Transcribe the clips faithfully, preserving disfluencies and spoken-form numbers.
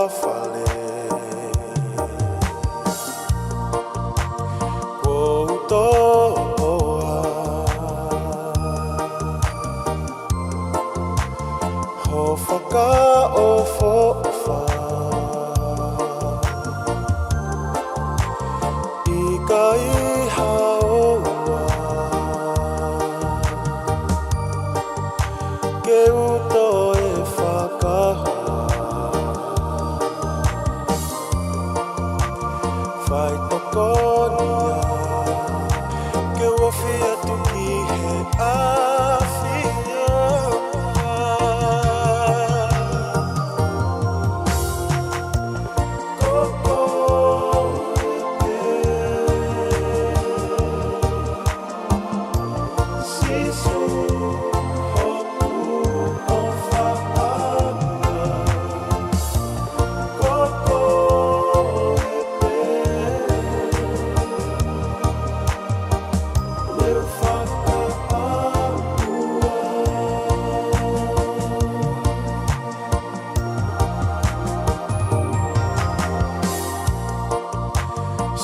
fale. Kuo u toʻoa ho fakaʻofoʻofa. ʻIkai haʻo ʻofa ke u toe fakahoa. Faitokoni ia ke u ofi atu ki he ʻAfiona. Ko koe pē, Sīsū, hoku ʻofaʻanga. Ko koe pē, leo fakaʻauha.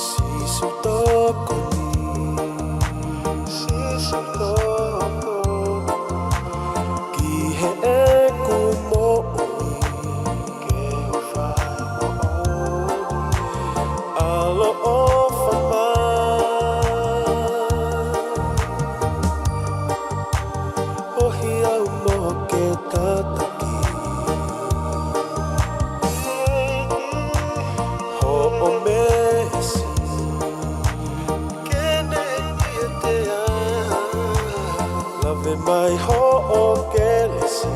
Sīsū tokoni, Sīsū tokoni ki heʻeku moʻui, ke u fai moʻoni. ʻAloʻofa mai, ʻohi au mo ke tataki. Hoʻo meesi ke ne ʻiate au. Lave mai hoʻo kelesi,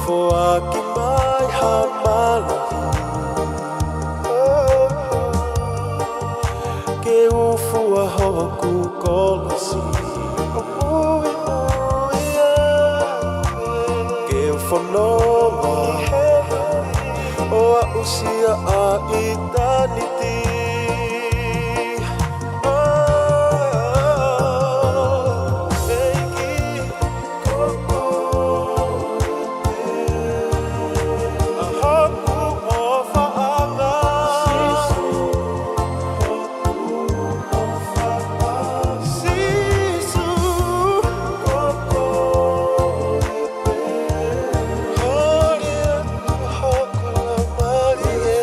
foaki mai ha mālohi ke u fua hoku kolosi. Ke u fononga ʻo aʻusia ʻa ʻitāniti. ʻEiki, ko koe pē, ʻa hoku ʻofaʻanga. Sīsū, hoku ʻofaʻanga. Sīsū, ko koe pē, holi atu hoku laumālie.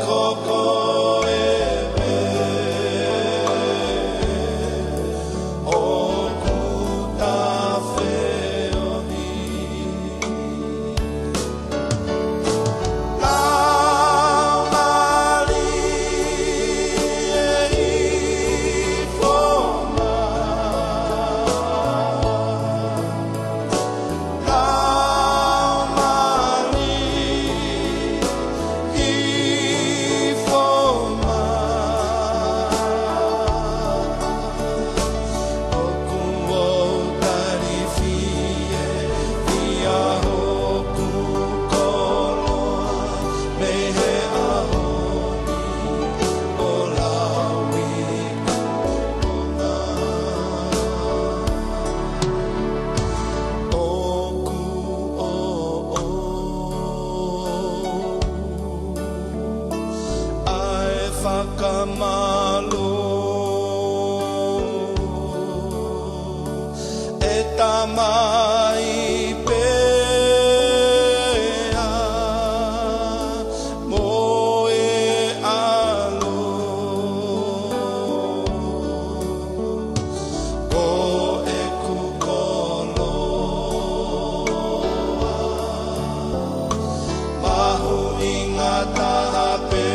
Ko koe pē ʻoku ta feohi. Laumālie hifo mai. Laumālie hifo mai. ʻOku ou tali fiefia hoku koloa mei he ʻaho ni ʻo lauikuonga. ʻOku ou ʻoʻou ʻa e fakamālō, ʻe Tamai pea mo e ʻAlo, ko ʻeku koloa mahuʻinga taha pē.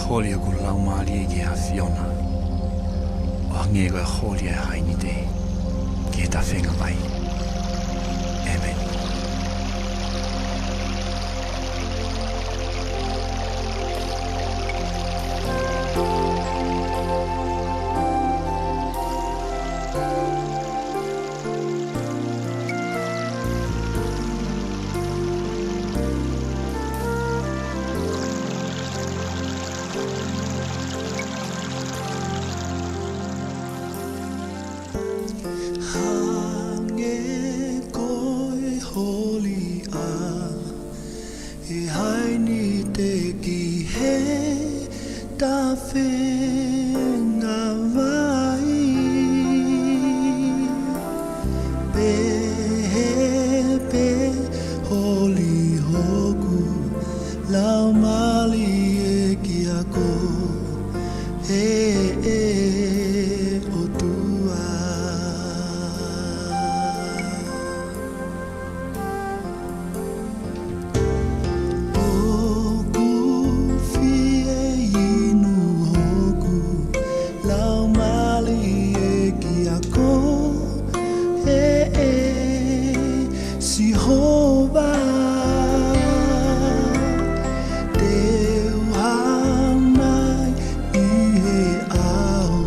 Holi hoku laumālie ki he ʻAfiona, ʻo hangē ko e holi ʻa e hainite ki he tafenga vai. ʻĒmeni. Hangē ko e holi ʻa e hainite ki he tafenga vai, pehē pē holi hoku laumālie kia koe, ʻe ʻOtua. ʻOku fie inu hoku laumālie kia koe, ʻe Sihova. Te u hāmai ʻi he ʻao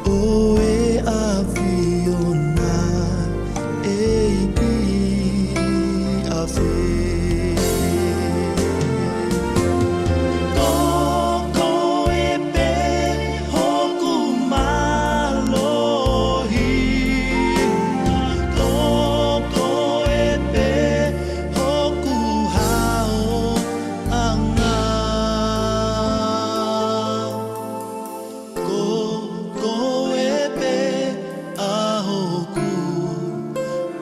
ʻo e ʻAfiona, ʻEiki ʻafē. Ko koe pē hoku mālohi, ko koe pē hoku haoʻanga. Ko koe pē ʻa hoku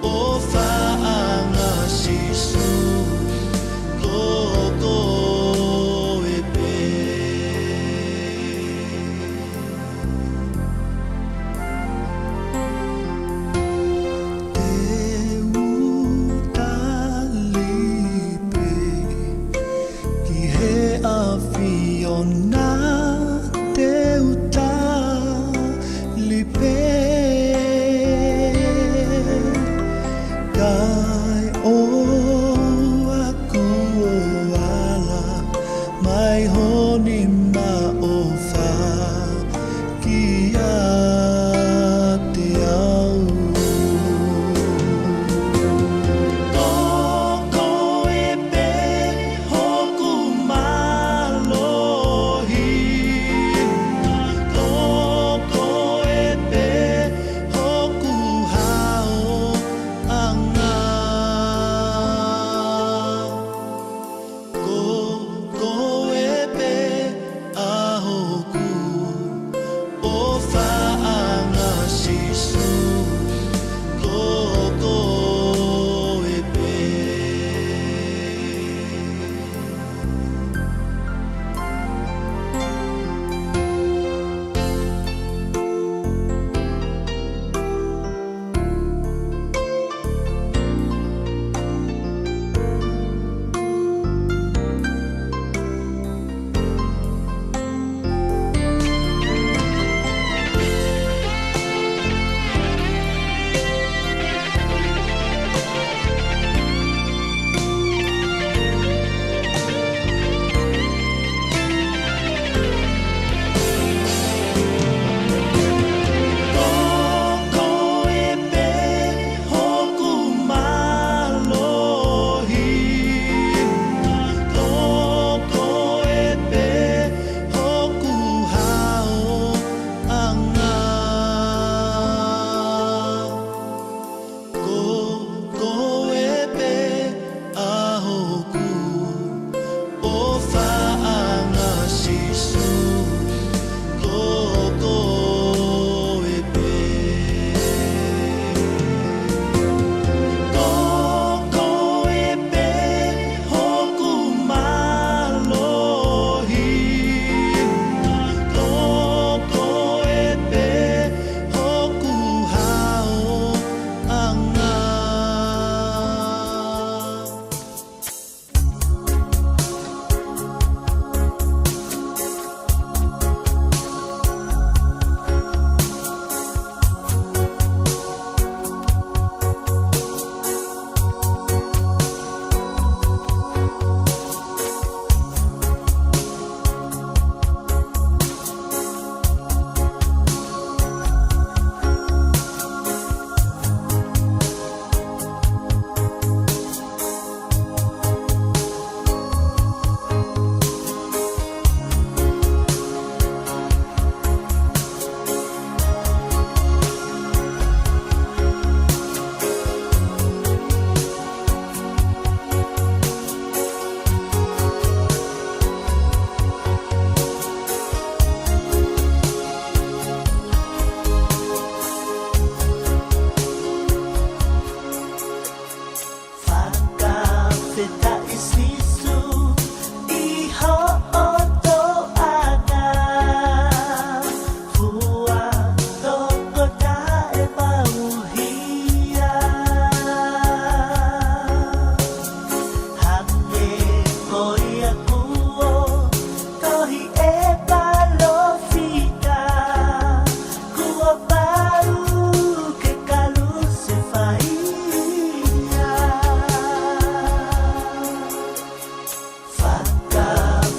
ʻofaʻanga, Sīsū, ko koe pē. Te u tali pē ki he ʻAfiona, te u tali pē, kae ʻoua kuo ala mai ho nima ʻofa kiate au. Ko koe pē hoku mālohi,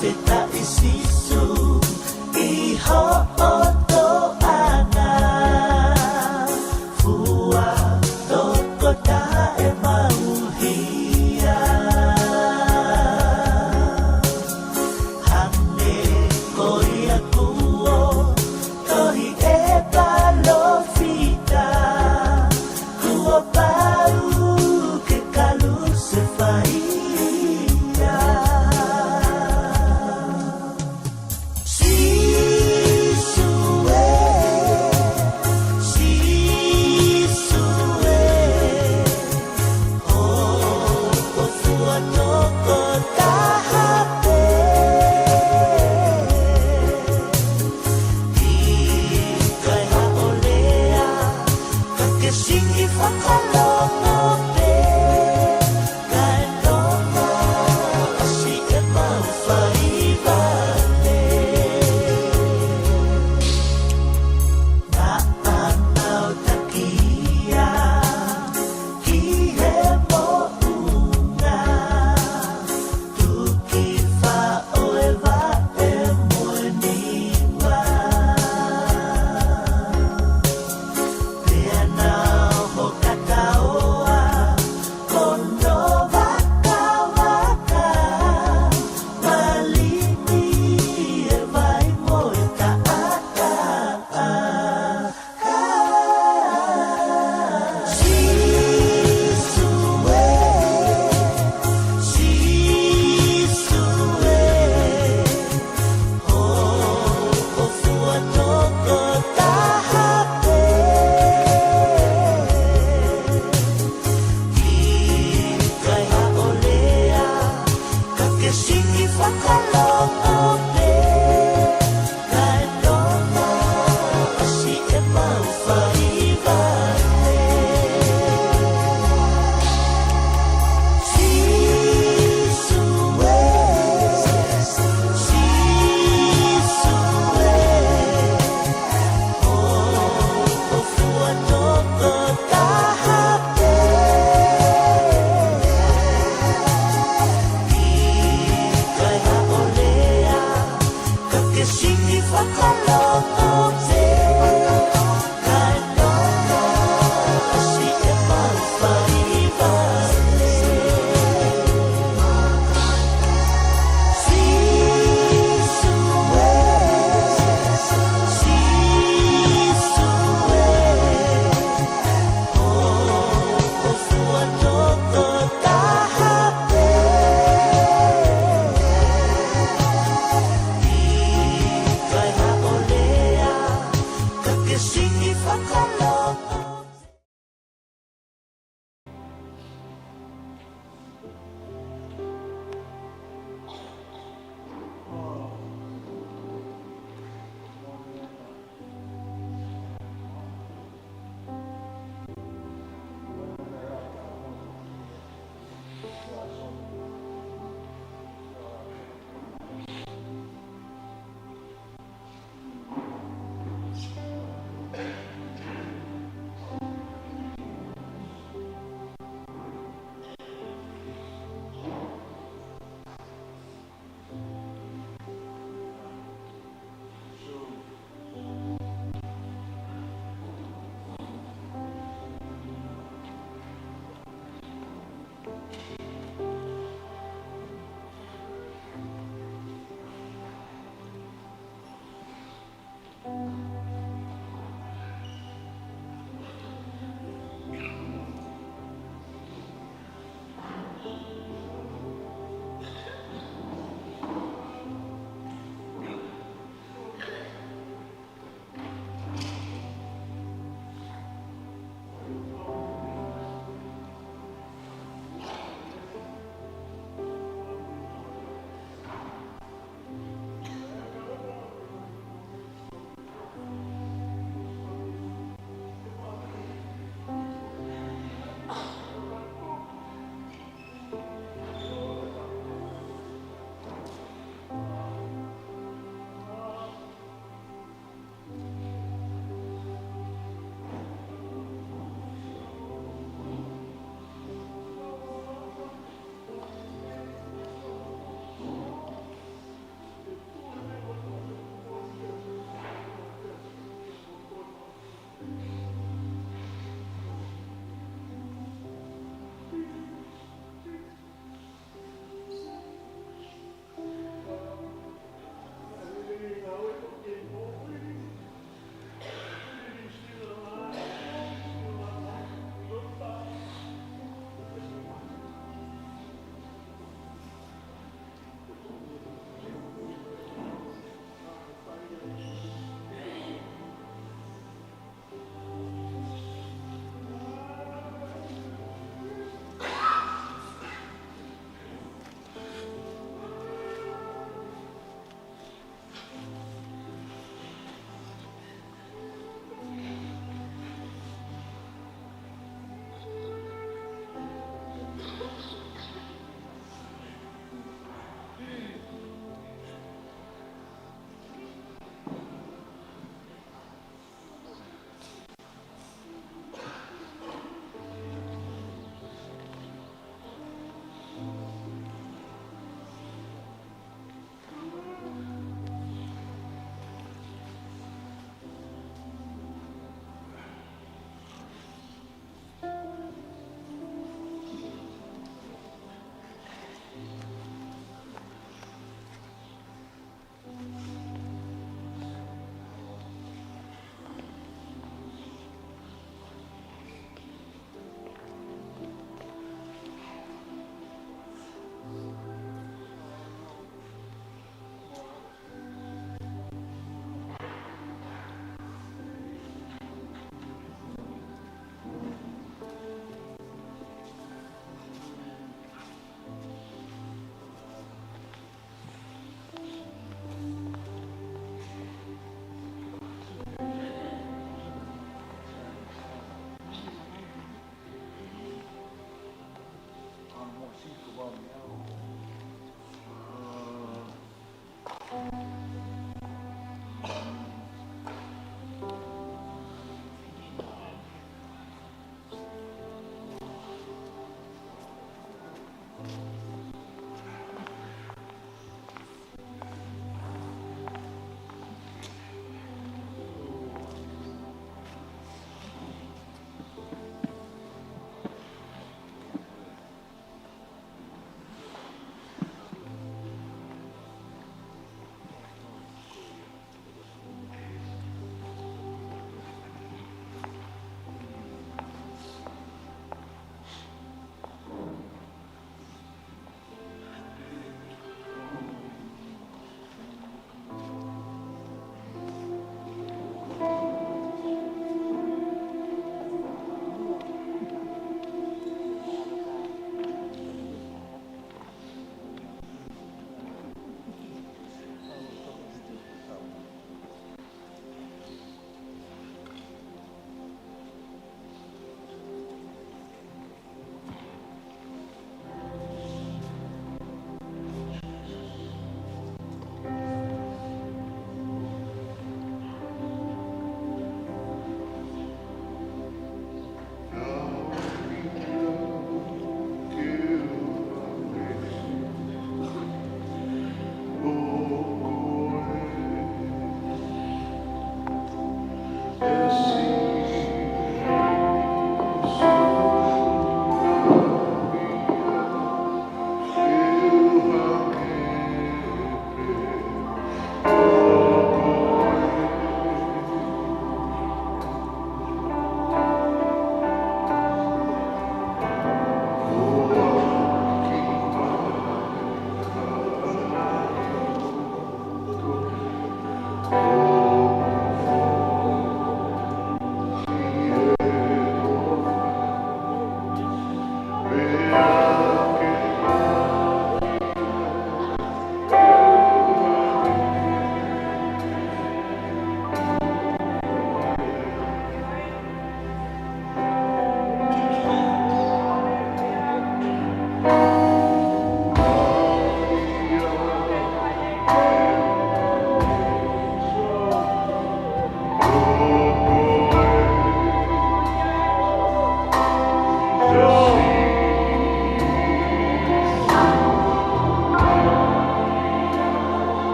Fetaʻi Sīsū ʻi hoʻo toʻanga. Fua tokotaha ʻemau hia. Hangē ko ia kuo tohi ʻe he palōfita, kuo pau ke kalusefai ia. Sīsū ē, Sīsū ē, hoʻo fua tokotaha pē. ʻIkai haʻo lea, ka ke siʻi fakalongo pē. Kae toka ʻasi ʻemau fai vale. Naʻa mau taki ia ki he moʻunga, tuki faʻo e vaʻe mo e niua. Pea nau hokataoa, kono vakavaka, mali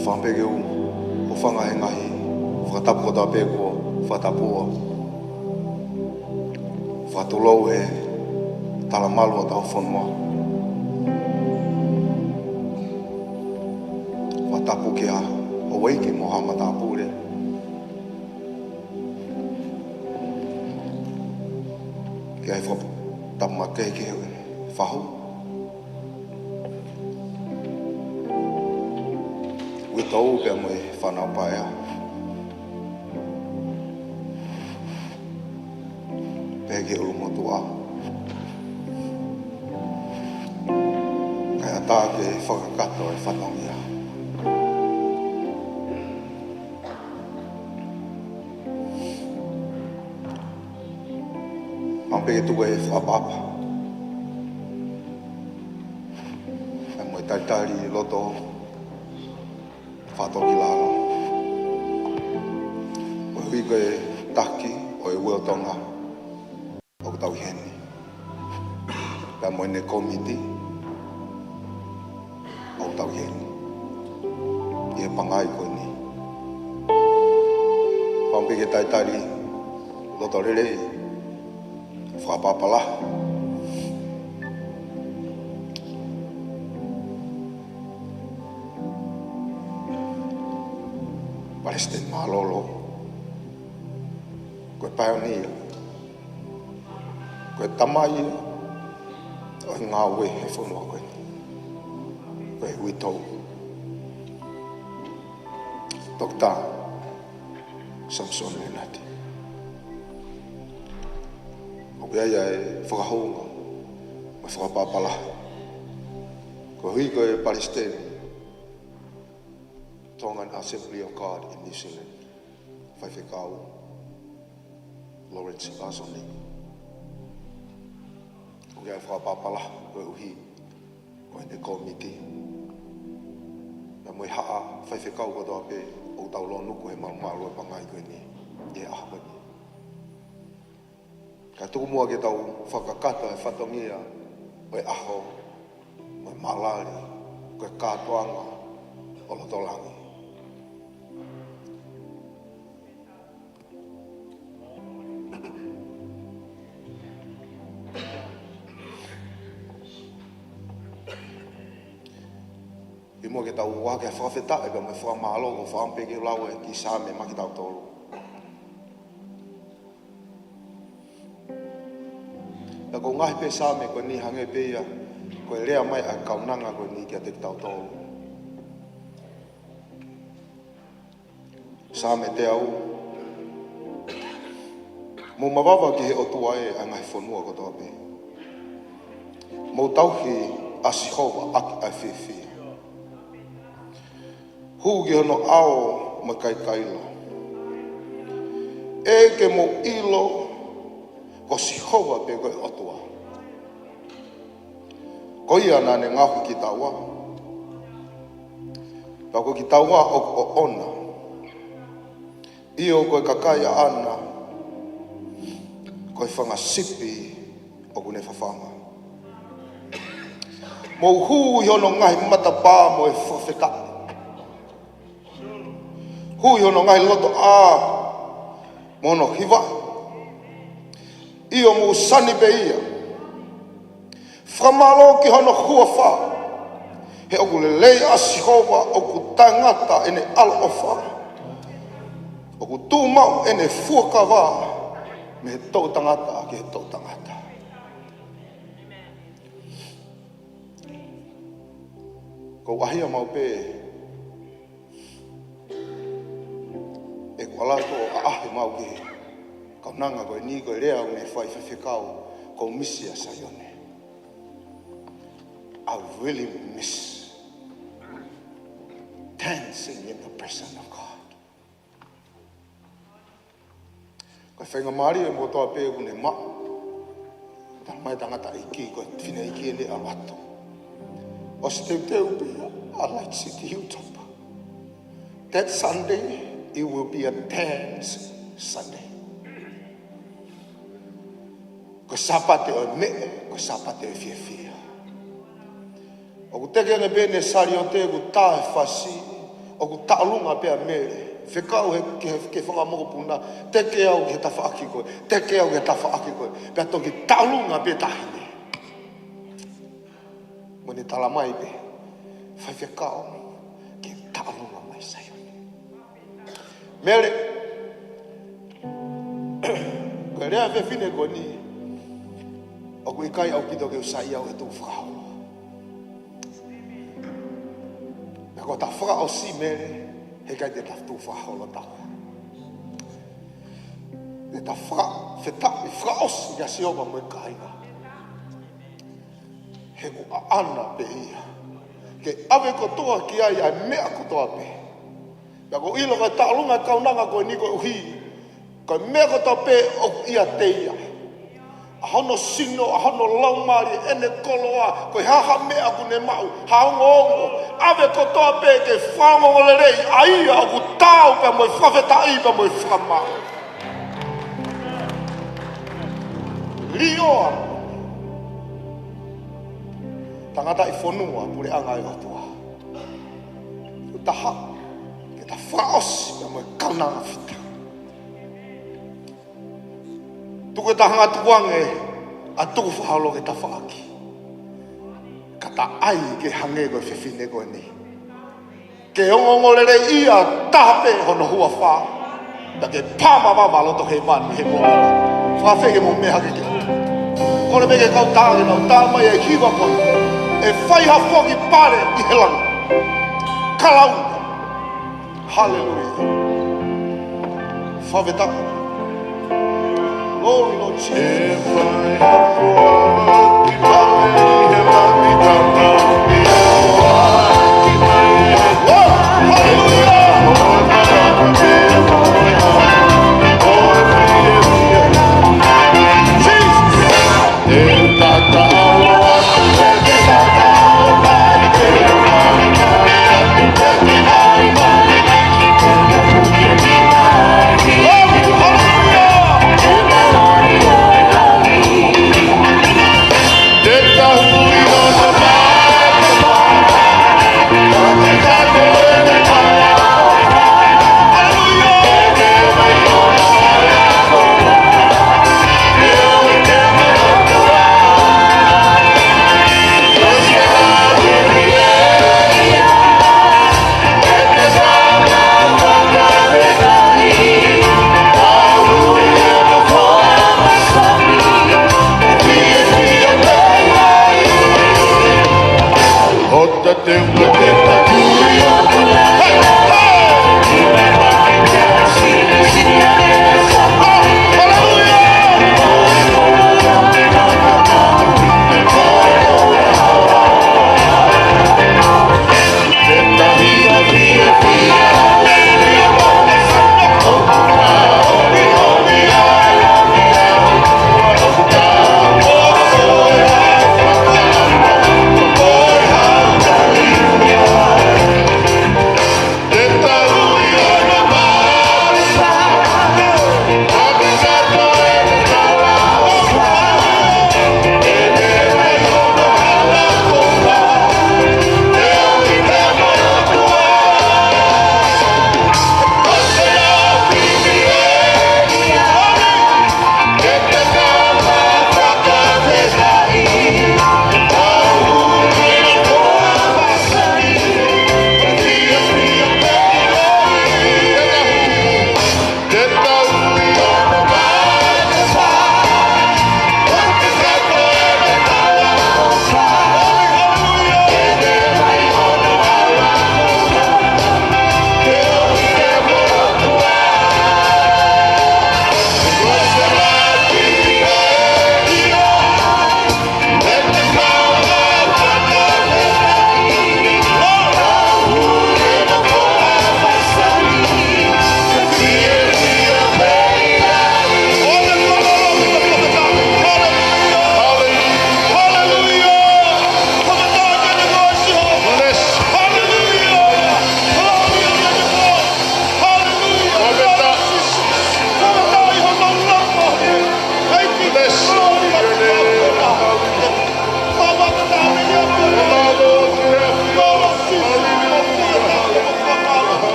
Fakaʻamu pē ke u hūfanga he ngaahi fakatapu kotoa pē kuo fakatapua. Fakatulou he talamalu hotau fonua. Fakatapu kia Houʻeiki mo haʻa matāpule. Ke ʻai fakatapu makehe ki he fahu. Uitou pea mo e fānau paea. Pea ki he ʻulumotuʻa. Kae ʻatā ke fakakakato e fatongia. Fakaʻamu pē ke tuku e fakaʻapaʻapa. Pea mo e talitali loto fakatōkilalo. Koeʻuhi ko e taki ʻo e Ue ʻo Tonga ʻoku tau ʻi heni. Pea mo ʻene kōmiti ʻoku tau ʻi heni. ʻI he pangai ko eni. Fakaʻamu pē ke talitali loto lelei. Fakaʻapaʻapa lahi. Palesiteni mālōlō. Ko e paionia. Ko e tamai ʻo e ngāue he fonua ko eni. Ko e uitou. Toketā Samisoni Lenati. ʻOku ʻi ai ʻa e fakahounga mo e fakaʻapaʻapa lahi. Koeʻuhi ko e palesiteni Tongan Assembly of God in New Zealand, Faifekau Lawrence Lasoni. ʻOku ʻi ai e fakaʻapaʻapa lahi koeʻuhi ko ʻene kōmiti. Pea mo e haʻa faifekau kotoa pē ʻoku tau lōnuku he malumalu ʻo e pangai ko eni ʻi he ʻaho ko eni. Ka tuku muʻa ke tau fakakakato e fatongia ʻo e ʻaho, mo e mālali, ko e kātoanga ʻo loto langi. Kimuʻa ke tau ʻohake e fakafetaʻi pea mo e fakamālō, ʻoku ou fakaʻamu pē ke lau e kiʻi Saame maʻa kitautolu. Pea ko e ngaahi pē Saame ko eni hangē pē ia ko e lea mai ʻa e kaunanga ko eni kiate kitautolu. Saame teau. Mou mavava ki he ʻOtua ē, ʻa e ngaahi fonua kotoa pē. Mou tauhi ʻa Sihova ʻaki ʻa e fiefia. Hū ki hono ʻao mo e kaikaila. ʻE ke mou ʻilo ko Sihova pē ko e ʻOtua. Ko ia naʻa ne ngaohi kitaua. Pea ko kitaua ʻoku ʻoʻona. ʻIo ko e kakai ʻaʻana. Ko e fanga sipi ʻoku ne fafanga. Mou hū ʻi hono ngaahi matapā mo e fakafetaʻi. Hū ʻi hono ngaahi lotoʻā mo hono hiva. ʻIo mou sani pē ia. Fakamālō ki hono huafa. He ʻoku lelei ʻa Sihova, ʻoku taʻengata ʻene ʻaloʻofa. ʻOku tuʻumaʻu ʻene fuakava mei he toʻutangata ki he toʻutangata. ʻOku ou ʻahia maʻu pē ʻeku ʻalu atu ʻo ʻaʻahi maʻu ki he kaunanga ko eni, ko e lea ʻoku ne fai, Faifekau, ʻoku ou misi ʻa Saione. I really miss dancing in the presence of God. Ko e faingamālie kotoa pē ʻoku ne maʻu. Talamai ʻe he tangataʻeiki ko e fineʻeiki ʻene ʻalu atu. ʻOsi teuteu pē ʻa Light City Hilltop. That Sunday, it will be a dance Sunday. Ko e Sāpate ʻo e meʻe, ko e Sāpate ʻo e fiefia. ʻOku teke ange pē ʻene saliote ʻoku tā e fasi, ʻOku taʻolunga pē ʻa Mele. Fekau he, ke, ke fakamokopuna. Teke au he tafaʻaki ko ē. Teke au he tafaʻaki ko ē. Pea toki taʻolunga pē taʻahine. Mo ne tala mai pē. Faifekau. Ke taʻolunga mai Saione. Mele. Ko e lea fefine ko eni. ʻOku ʻikai ʻaupito ke u saiʻia au he tuʻu fakaholo. Pea ko ʻeta fakaʻosi Mele, heʻikai te ta tuʻu fakaholo taua. Te ta fakafetaʻi fakaʻosi kia Sihova mo e kāinga. He ko ʻaʻana pē ia. Ke ʻave kotoa ki ai ʻa e meʻa kotoa pē. Pea ʻoku ou ʻilo ko e taʻolunga e kaunanga ko eni koeʻuhi ko e meʻa kotoa pē ʻoku ʻiate ia. ʻA hono sino, ʻa hono laumālie, ʻene koloa, ko e hā ha meʻa ʻoku ne maʻu, ha ongoongo. ʻAve kotoa pē ke fakaongoongo lelei ʻa ia ʻoku taau pea mo e fakafetaʻi pea mo e fakamaau. Liʻoa. Tangataʻi fonua, puleʻanga ʻo e ʻOtua. Tuku taha, ke ta fakaʻosi pea mo e kaunanga fita. Tuku ʻeta hanga tukuange ʻa e tuʻu fakaholo ki he tafaʻaki. Ka ta ʻai ke hangē ko e fefine ko eni. Ke ongoongo lelei ia taha pē hono huafa. Pea ke pā mavava loto hēvani he moʻoni. Fakafeʻi ke mou meʻa hake ki ai. Kole mai ki he kau tā ke nau tā mai e hiva ko ē. ʻE fai ha foki pale ʻi he langi. Kalauni. Hallelujah. Fakafetaʻi. Glory, Lord Jesus. Oh, hallelujah. Jesus.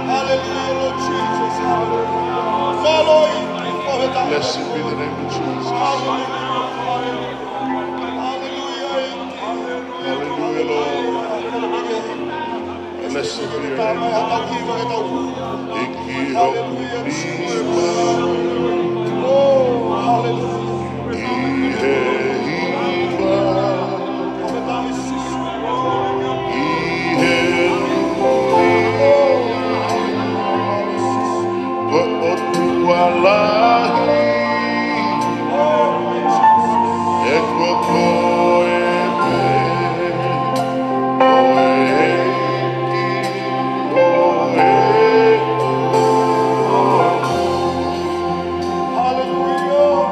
Hallelujah, Lord Jesus. Hallelujah. Mālō ʻEiki, ʻoku ʻikai. Blessed be the name of Jesus. Hallelujah. Hallelujah, Lord. Blessed be your name. ʻEiki hoku nima. ʻI he hiva. ʻI he hiva. Ko e ʻOtua lahi. ʻE ko koe pē. ʻO e ʻEiki. ʻO e ʻEiki. Hallelujah.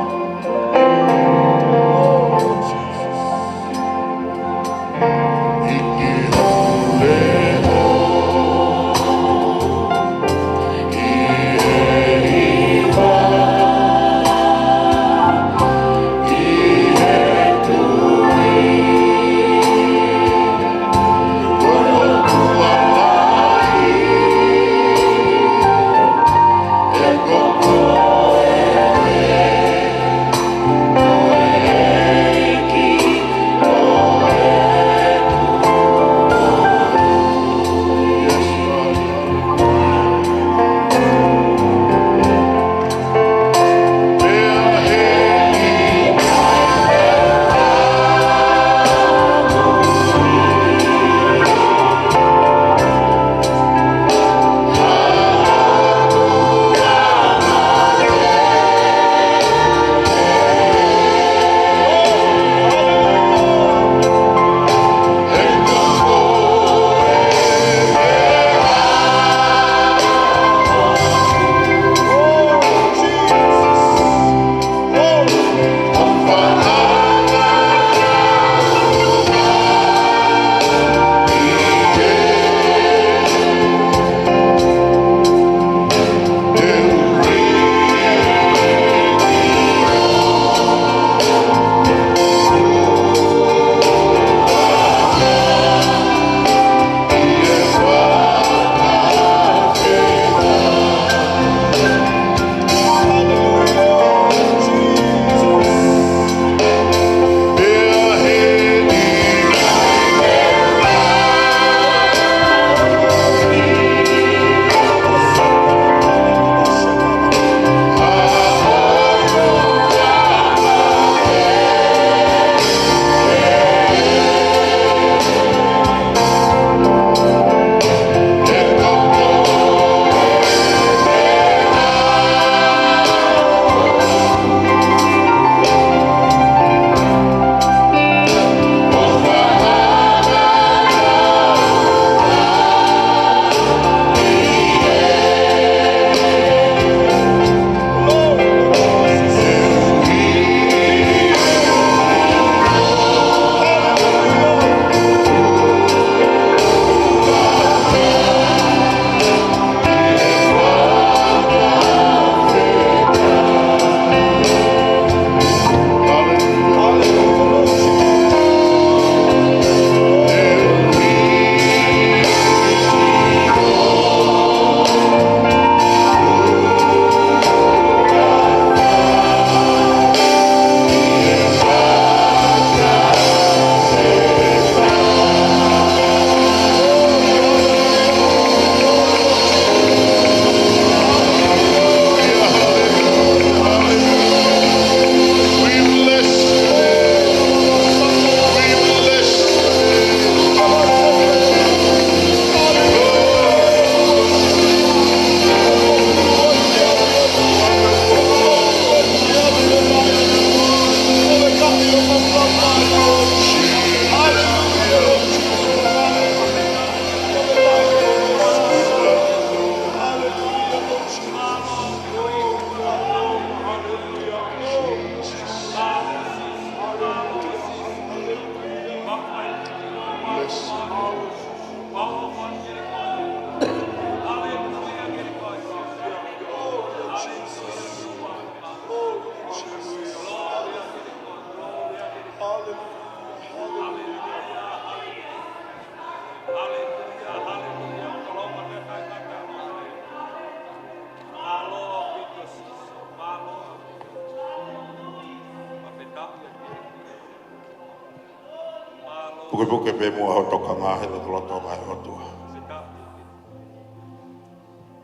Pukepuke pē muʻa ho tokanga he lotolotonga ʻo e ʻOtua.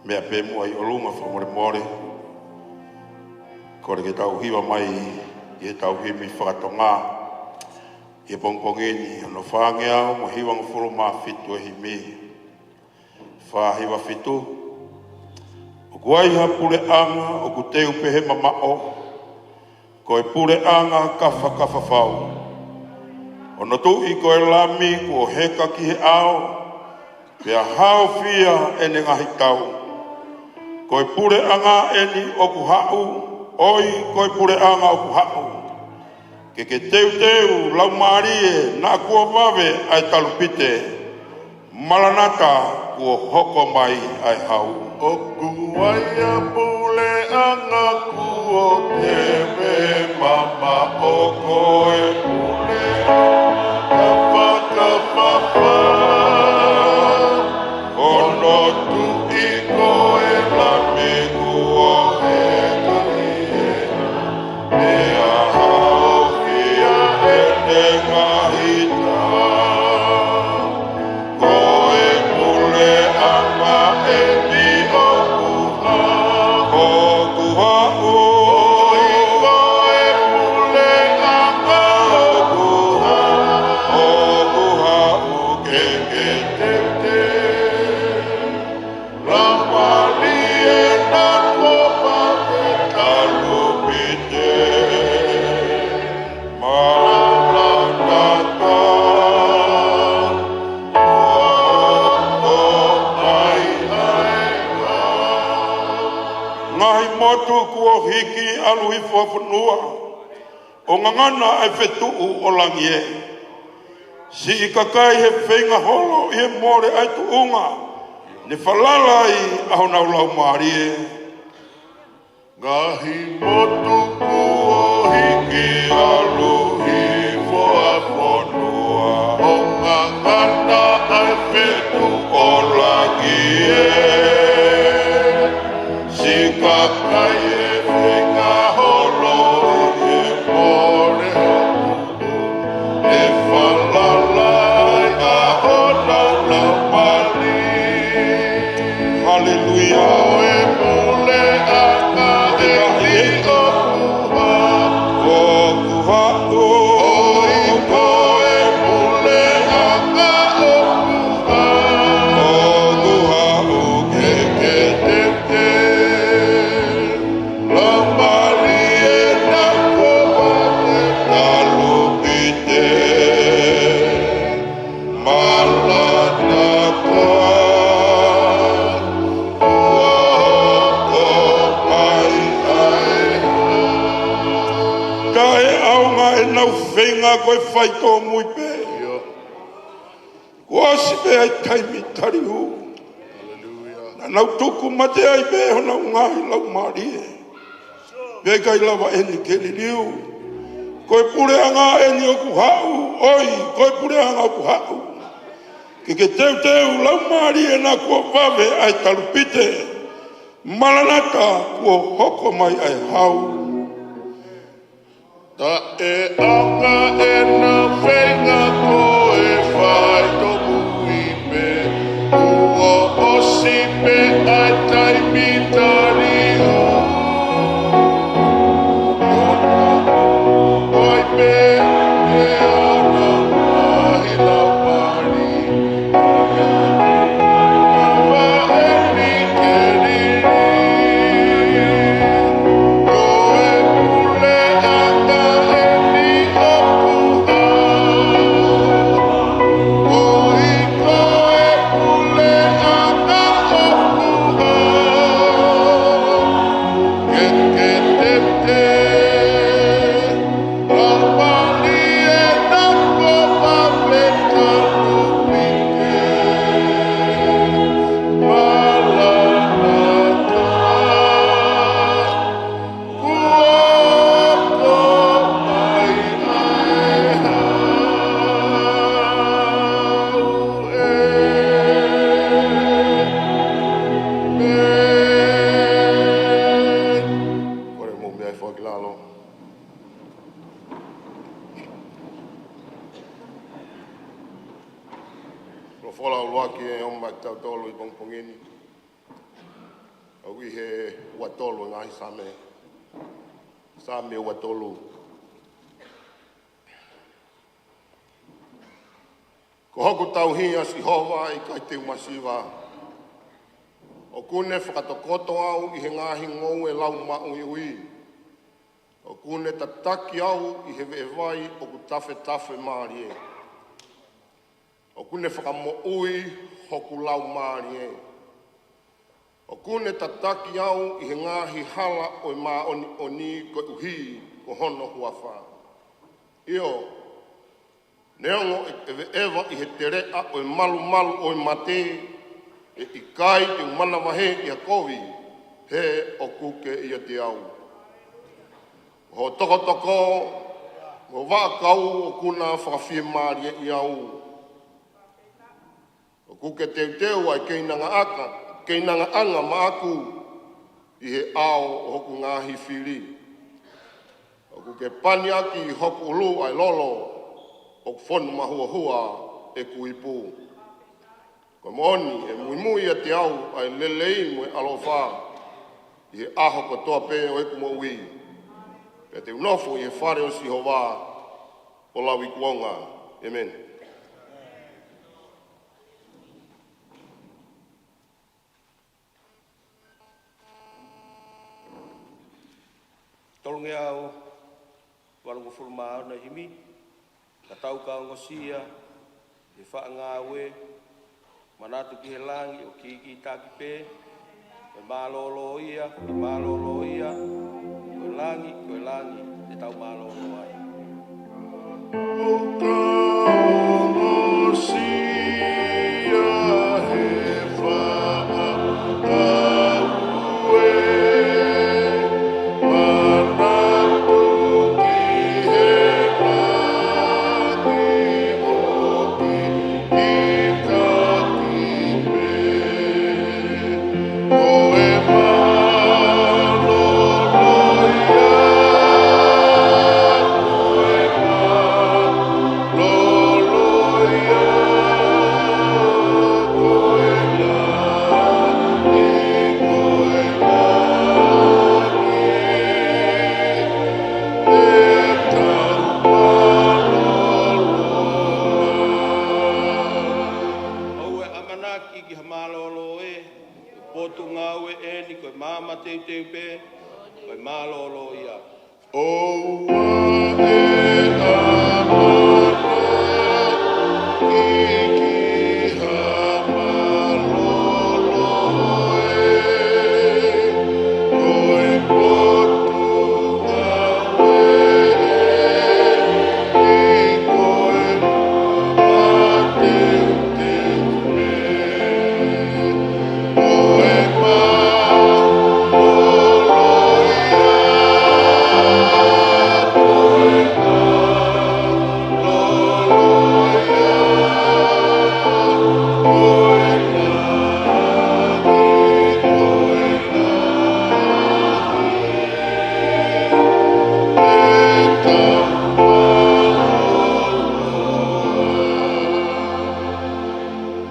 Meʻa pē muʻa ʻi ʻolunga fakamolemole. Kole ke tau hiva mai ʻi heʻetau himi fakatonga ʻi he pongipongi ni, hono fāngeau mo e hivangofulu mā fitu ʻo e himi. Fā hiva fitu. ʻOku ʻi ai ha puleʻanga ʻoku teu pehē mamaʻo, ko e puleʻanga kafakafa fau. Hono Tuʻi ko e Lami kuo heka ki he ʻao, pea haofia ʻene ngaahi tau. Ko e puleʻanga eni ʻoku haʻu, ʻoi, ko e puleʻanga ʻoku haʻu. Ke ke teuteu, laumālie, naʻa kuo vave ʻa e talupite. Malanata, kuo hoko mai ʻa e Hau. ʻOku ʻi ai ha puleʻanga kuo teu pehē mamaʻo, ko e puleʻanga kafakafa fau. Hono Tuʻi ko e Lami kuo heka ki he ʻao, pea haofia ʻene ngaahi tau. Ko e puleʻanga eni ʻoku haʻu, ʻoku haʻu. ʻOi, ko e puleʻanga ʻoku haʻu, ʻoku haʻu. Ke ke teuteu, laumālie, naʻa kuo vave ʻa e talupite. Maranata, kuo hoko mai ʻa e Hau. Ngaahi motu kuo hiki ʻalu hifo ha fonua, ʻo ngangana ʻa e fetuʻu ʻo langi ē. Siʻi kakai he feinga holo ʻi he mole ʻa e tuʻunga ne falala ai ʻa honau laumālie. Ngaahi motu kuo hiki ʻalu hifo ha fonua, ʻo ngangana ʻa e fetuʻu ʻo langi ē. Siʻi kakai he feinga holo ʻi he mole ʻa e tuʻunga ne falala ai ʻa honau laumālie. Haleluia. Ko e puleʻanga eni ʻoku haʻu, ʻoku haʻu. ʻOi, ko e puleʻanga ʻoku haʻu, ʻoku haʻu. Ke ke teuteu, laumālie, naʻa kuo vave ʻa e talupite. Maranata, kuo hoko mai ʻa e Hau. Taʻeʻaonga ʻenau feinga, ko e faitōmui pē. Kuo ʻosi pē ʻa e taimi tali hū. Naʻa nau tuku mate ai pē honau ngaahi laumālie. Pea ʻikai lava eni ke liliu. Ko e puleʻanga eni ʻoku haʻu, ʻoi, ko e puleʻanga ʻoku haʻu. Ke ke teuteu, laumālie, naʻa kuo vave ʻa e talupite. Maranata, kuo hoko mai ʻa e Hau. Taʻeʻaonga ʻenau feinga, ko e faitōmui pē. Kuo ʻosi pē ʻa e taimi tali hū. Kuo nau ʻai pē ʻe honau ngaahi laumālie. Kole mou meʻa hifo ki lalo. Folau ʻuluaki ʻe ʻomai kitautolu ʻi he pongipongi ni, ʻoku ʻi he ua tolu ʻo e ngaahi Saame. Saame ua tolu. Ko hoku tauhi ʻa Sihova, ʻe ʻikai te u masiva. ʻOku ne fakatokoto au ʻi he ngaahi ngoue lau maʻuiʻui. ʻOku ne tataki au ʻi he veʻe vai ʻoku tafetafe mālie. ʻOku ne fakamoʻui hoku laumālie. ʻOku ne tataki au ʻi he ngaahi hala ʻo e māʻoniʻoni koeʻuhi ko hono huafa. ʻIo, neongo ʻe ʻeveʻeva ʻi he teleʻa ʻo e malumalu ʻo e mate, ʻe ʻikai te u manavahē ki ha kovi, he ʻoku ke ʻiate au. Ho tokotoko mo e vaʻakau ʻoku na fakafiemālieʻi au. ʻOku ke teuteu ʻa e keinangaʻaka, keinangaʻanga maʻaku ʻi he ʻao ʻo hoku ngaahi fili. ʻOku ke pani ʻaki ʻi hoku ʻulu ʻa e lolo, ʻoku fonu mahuohua ʻeku ipu. Ko e moʻoni ʻe muimui ʻiate au ʻa e lelei mo e ʻaloʻofa ʻi he ʻaho kotoa pē ʻo ʻeku moʻui. Pea te u nofo ʻi he fale ʻo Sihova ʻo lauikuonga. ʻĒmeni. Tolungeau valungofulu mā ono, himi. Ka tau ka ongosia he faʻa ngāue, manatu ki he langi ʻoku kīkītaki pē, ko e mālōlō ia, ko e mālōlō ia, ko e langi, ko e langi, te tau mālōlō ai. Tau ka ongosia he faʻa ngāue, manatu ki he langi ʻoku kīkītaki pē. Ko e mālōlō ia, ko e mālōlō ia, ko e langi, ko e langi, te tau mālōlō ai. ʻOua ʻe ʻamanaki ki ha mālōlō ē, ko e potungāue eni, ko e maama teuteu pē, ko e mālōlō ia. ʻOua ʻe ʻamanaki ki ha mālōlō ē, ko e potungāue eni, ko e maama teuteu pē.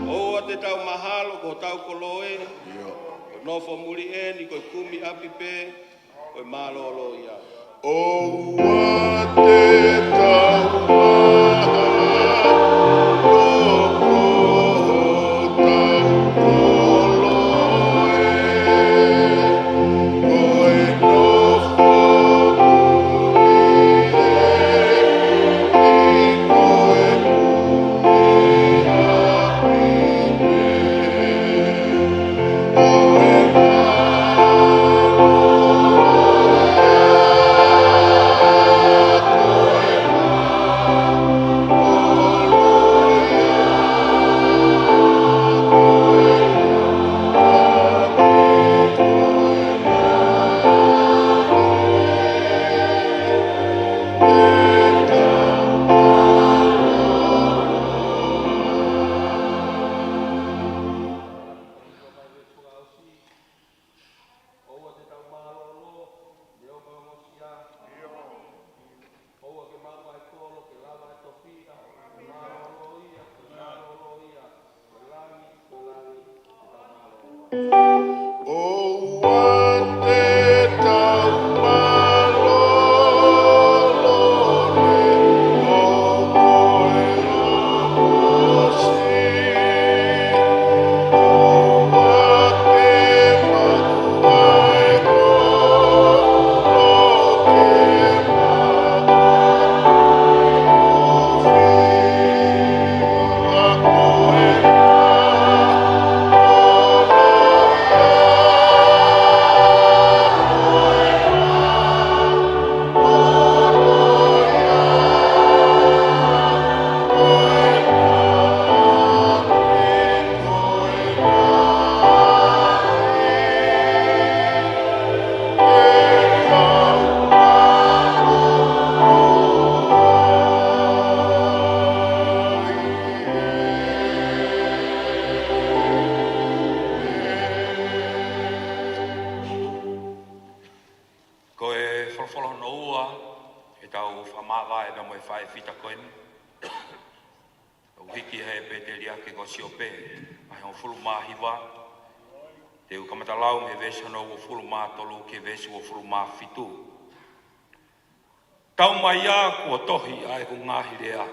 ʻOua te tau mahalo ko hotau koloa ē, ʻio, ko e nofo muli eni ko e kumi ʻapi pē, ko e mālōlō ia. ʻOua te tau mahalo ko hotau koloa ē, ko e nofo muli eni ko e kumi ʻapi pē. Folofola hono ua ʻetau fakamāvae pea mo e faʻē fita ko eni. ʻOku hiki he pēteliake ko Siope, vahe hongofulu mā hiva. Te u kamata lau mei he veesi hono uofulu mā tolu ki he veesi uofulu mā fitu. Tau mai ia kuo tohi ʻa ʻeku ngaahi lea.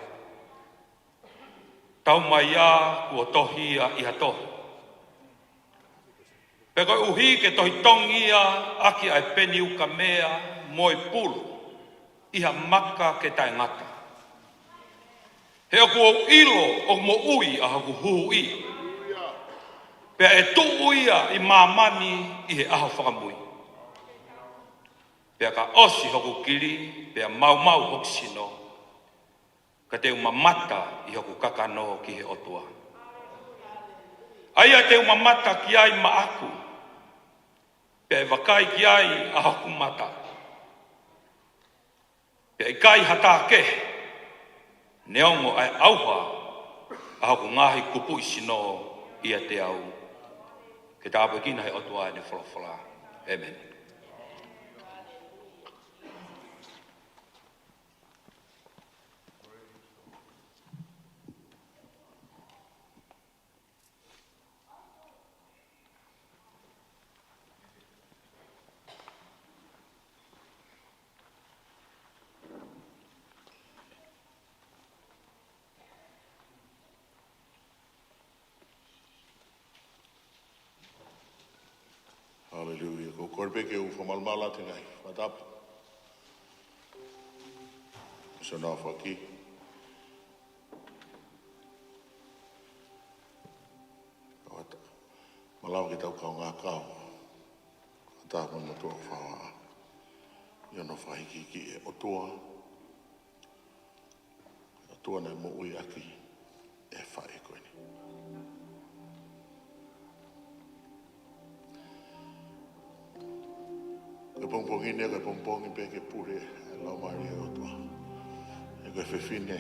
Tau mai ia kuo tohi ia ʻi ha tohi. Pea koeʻuhi ke tohi tongi ia ʻaki ʻa e peni ukamea mo e pulu ʻi ha maka ke taʻengata. He ʻoku ou ʻilo ʻoku moʻui ʻa hoku Huhuʻi. Pea ʻe tuʻu ia ʻi māmani ʻi he ʻaho fakamui. Pea ka ʻosi hoku kili, pea maumau hoku sino, ka te u mamata ʻi hoku kakano ki he ʻOtua. ʻA ia te u mamata ki ai maʻaku, pea ʻe vakai ki ai ʻa hoku mata. Pea ʻikai ha taha kehe, neongo ʻa e ʻauha ʻa hoku ngaahi kupuʻi sino ʻiate au. Ke tāpuekina he ʻOtua ʻene folofola. ʻĒmeni. Haleluia. Ko e kole pē ke u fakamalumalu atu he ngaahi fakatapu. Sona faki. Kawata. Malava ke tau kaungā kau. Kawata mo e motuʻa ʻoku fāvaʻa. ʻI hono fakahikihiki ʻe ʻOtua. ʻOtua naʻe moʻui ʻaki ʻe he faʻē ko eni. Ko e pongipongi ni, ko e pongipongi pē ke pule ʻa e Laumālie ʻo e ʻOtua. He ko e fefine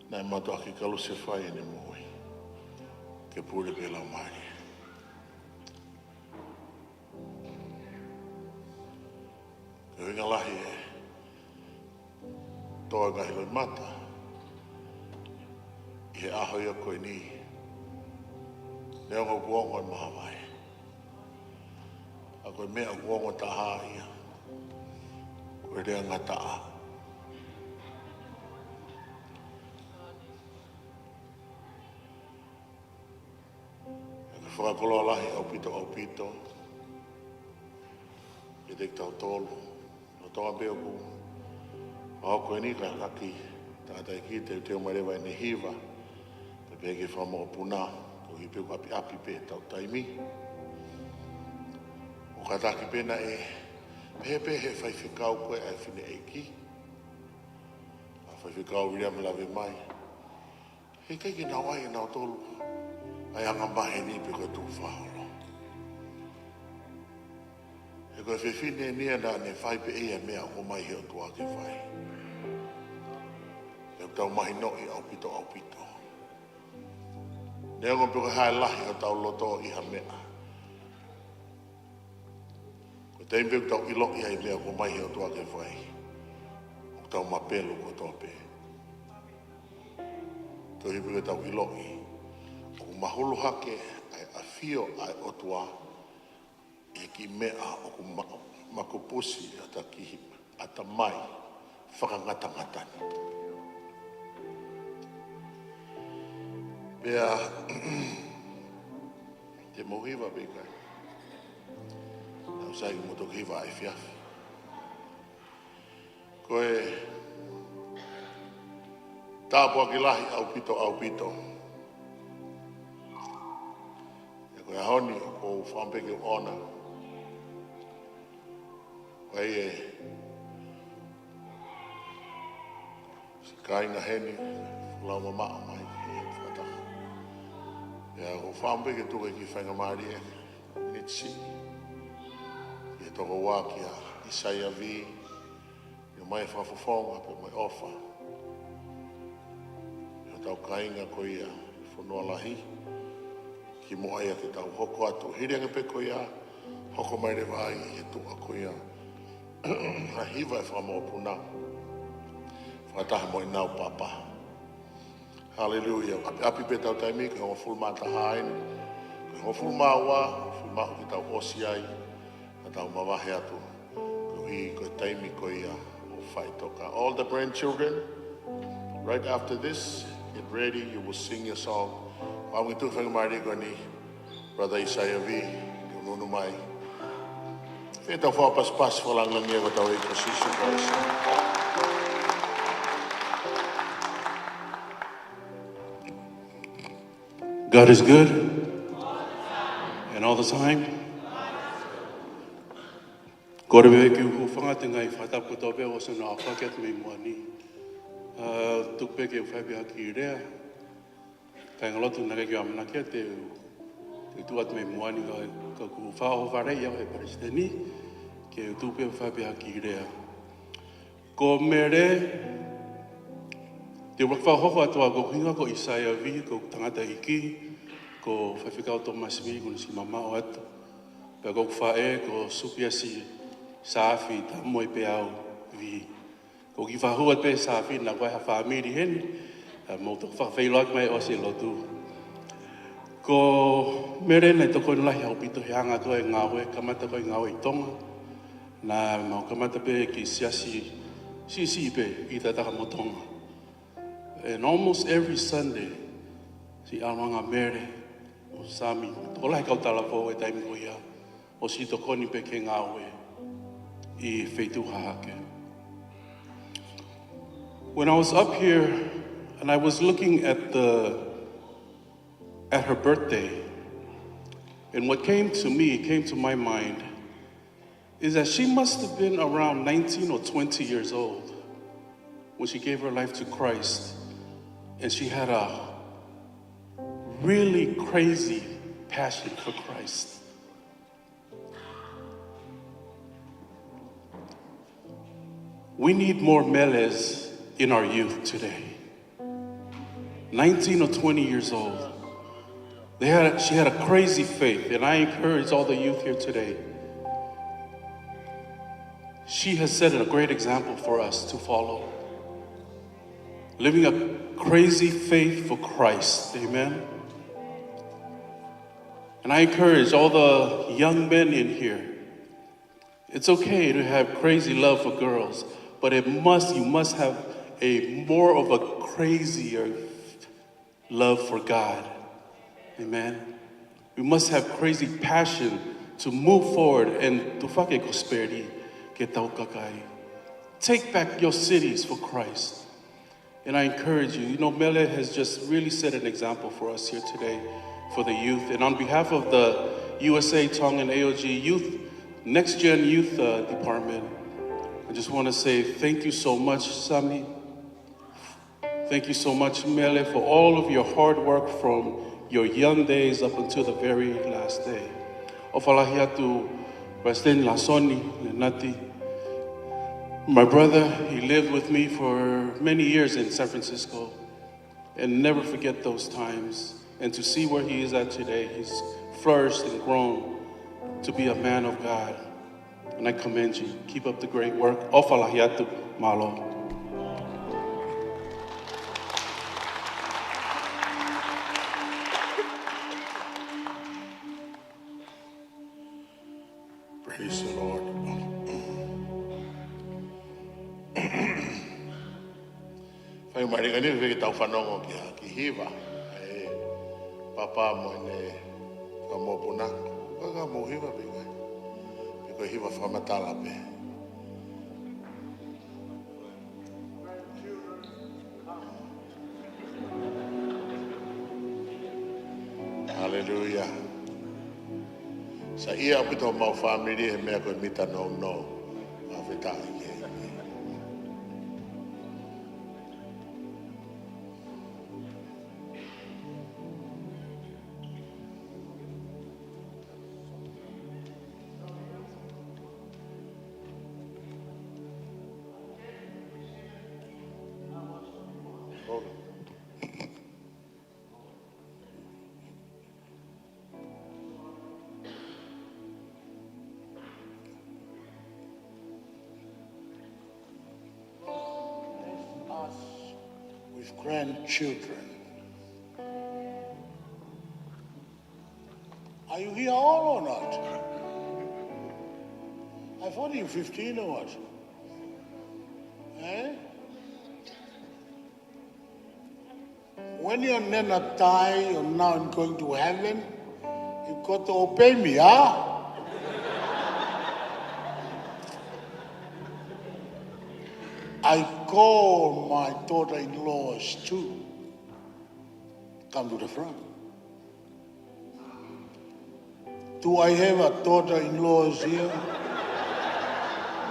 naʻe mātuʻaki kalusefai ʻene moʻui. Ke pule pē Laumālie. Ko e ʻuhinga lahi ʻe tō e ngaahi loʻimata ʻi he ʻaho ia ko eni. Neongo ʻoku ongo e māvae, ʻa ko e meʻa ʻoku ongo taha ia, ko e lea ngataʻa. ʻOku fakakoloa lahi ʻaupito, ʻaupito kiate kitautolu. Lolotonga pē ʻoku hoko eni, ka ʻoku ʻi ai e tangataʻeiki teuteu mai leva ʻene hiva, pea pehē ki he fanga mokopuna, koeʻuhi pē ʻoku ʻapiʻapi pē ʻetau taimi. ʻOku kātaki pē naʻe pehē pē ʻe he faifekau ko ē ʻa e fineʻeiki, ʻa Faifekau Viliami Lavemai, heʻikai ke nau ʻai ʻe nautolu ʻa e angamaheni pe ko e tukufakaholo. He ko e fefine ni ia naʻa ne fai pē ʻe ia e meʻa ʻoku ʻomai he ʻOtua ke fai. Pea ʻoku tau mahinoʻi ʻaupito, ʻaupito. Neongo pe ko e hā e lahi hotau loto ʻi ha meʻa, ko e taimi pē ʻoku tau ʻiloʻi ai e meʻa ʻoku ʻomai he ʻOtua ke fai, ʻoku tau mapelu kotoa pē. Koeʻuhi pē ʻoku tau ʻiloʻi ʻoku mahulu hake ʻa e ʻafio ʻa e ʻOtua ʻi he kiʻi meʻa ʻoku ma-, makupusi ʻi hota kiʻi ʻatamai fakangatangata ni. Pea te mou hiva pe ʻikai? Naʻa ku sai ke mou toki hiva ʻa e efiafi. Ko e tāpuaki lahi ʻaupito, ʻaupito. Pea ko e ʻaho ni ʻoku ou fakaʻamu pē ke u ʻoona. Ko ia e siʻi kāinga heni, lau mamaʻo mai he fakataha. Pea ʻoku ou fakaʻamu pē ke tuku e kiʻi faingamālie, miniti siʻi, ki he tokoua kia ʻIsaia Vī, ʻio mai fakafofonga pea mo e ʻofa ʻi hotau kāinga ko ia ʻi Fonualahi, kimuʻa ia ke tau hoko atu. Hili ange pē ko ia, hoko mai leva ai he tuʻa ko ia ʻA e hiva ʻa e fanga mokopuna, fakataha mo ʻenau papa. Haleluia. ʻApiʻapi pē ʻetau taimi, ko e hongofulu mā taha eni. Ko e hongofulu mā ua, hongofulu mā ua ke tau ʻosi ai, ka tau mavahe atu. Koeʻuhi ko e taimi ko ia ʻo faʻitoka. All the grandchildren, right after this, get ready, you will sing your song. Mau ngi tu fanga mari ko ni, Brother Isaiah V, ke ʻunuʻunu mai. Fē ʻetau fakapasipasi fakalāngilangi ko ʻetau ʻEiki ko Sīsū Kalaisi. God is good. And all the time. Kole pē ke u hūfanga he ngaahi fakatapu kotoa pē ʻoku ʻosi hono aofaki atu mei muʻa ni. ʻA, tuku pē ke u fai pē ha kiʻi lea. Kāingalotu, naʻe ʻikai ke u ʻamanaki ia te u, te u tuʻu atu mei muʻa ni ka, ka kuo fakaʻohovaleʻi au ʻe he palesiteni ke u tuʻu pē ʻo fai pē ha kiʻi lea. Ko Mele, te u fakahoko atu ʻa hoku hingoa ko Isaiah V, ko hoku tangataʻeiki ko Faifekau Thomas V, kuo ne ʻosi mamaʻo atu. Pea ko hoku faʻē ko Supiasi Saafi Tamoepeau V. Ko e kiʻi fakahū atu pē Saafi, naʻa ko e hā e fāmili heni, ʻa, mou toki fakafeʻiloaki mai ʻosi e lotu. Ko Mele naʻe tokoni lahi ʻaupito he anga ʻeku ngāue, kamata ko e ngāue ʻi Tonga. Naʻa mau kamata pē ki he siasi siʻisiʻi pē ʻi Takataha mo Tonga. And almost every Sunday, siʻi ʻalu ange ʻa Mele mo Sami, tokolahi kau talavou he taimi ko ia, ʻosi tokoni pē ki he ngāue ʻi he feituʻu hahake. When I was up here and I was looking at the, at her birthday, and what came to me, came to my mind, is that she must have been around nineteen or twenty years old when she gave her life to Christ, and she had a really crazy passion for Christ. We need more Meles in our youth today. Nineteen or twenty years old. They had, she had a crazy faith, and I encourage all the youth here today. She has set a great example for us to follow. Living a crazy faith for Christ. Amen. And I encourage all the young men in here, it's okay to have crazy love for girls, but it must, you must have a more of a crazier love for God. Amen. We must have crazy passion to move forward and to fai e kosipeli ki heʻetau kakai. Take back your cities for Christ. And I encourage you, you know, Mele has just really set an example for us here today for the youth. And on behalf of the U S A Tongan A O G Youth, Next Gen Youth, uh, Department, I just want to say thank you so much, Sami. Thank you so much, Mele, for all of your hard work from your young days up until the very last day. ʻOfa lahi atu, Palesiteni Lāsoni Lenati. My brother, he lived with me for many years in San Francisco, and never forget those times. And to see where he is at today, he's flourished and grown to be a man of God. And I commend you. Keep up the great work. ʻOfa lahi atu. Mālō. Praise the Lord. Fai mai leka ni, fai ke tau fanongo ki he, ki he hiva ʻa e papa mo ʻene fanga mokopuna. Ka ka mo hiva pē ʻikai. Pe ko e hiva fakamatala pē. Haleluia. Saiʻia ʻaupito homau fāmili he meʻa ko e mita nounou. Fakafetaʻi ki he ʻEiki. Grandchildren. Are you here all or not? I thought you fifteen or what? Eh? When your nana die, you're now going to heaven, you got to obey me, huh? I call my daughter-in-laws too. Come to the front. Do I have a daughter-in-law here?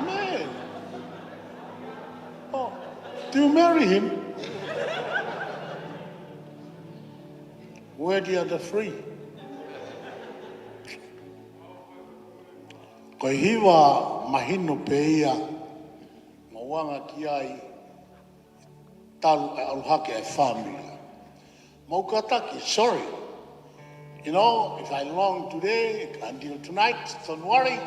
Man. Oh, do you marry him? Where the other three? Ko e hiva mahino pē ia, mau anga ki ai, talu e ʻalu hake e fāmili. Mau kātaki, sorry. You know, if I long today until tonight, don't worry.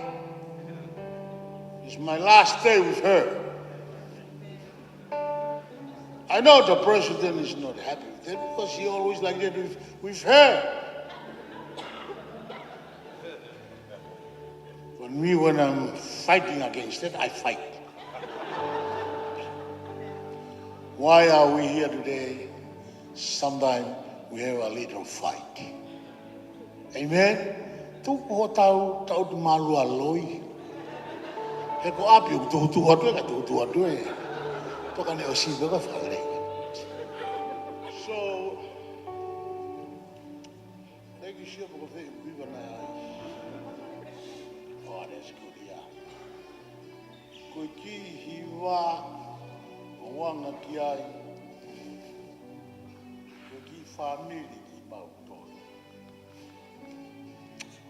It's my last day with her. I know the president is not happy with that because he always like that with, with her. But me, when I'm fighting against it, I fight. Why are we here today? Sometimes we have a little fight. Amen? Tuku hotau tautu mālualoi. He ko ʻapi ʻoku tuhutuhu atu ē, ka tuhutuhu atu ē. Toka ne ʻosi pē ka fale. So, thank you, Sio, for the viva na. Oh, that's good, yeah. Ko e kiʻi hiva ʻoku ou anga ki ai. Ko e kiʻi fāmili kimautolu.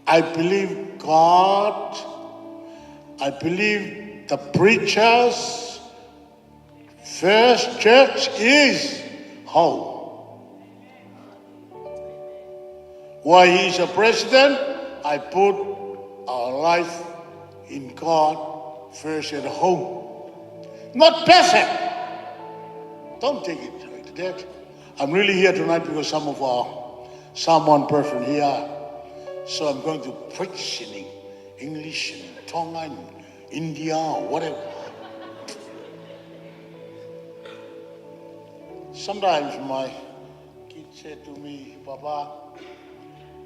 I believe God. I believe the preachers. First church is home. While he is a president, I put our life in God first at home. Not perfect. Don't take it like that. I'm really here tonight because some of our, someone person here. So I'm going to preach in English and Tongan, India, or whatever. Sometimes my kids say to me, "Papa,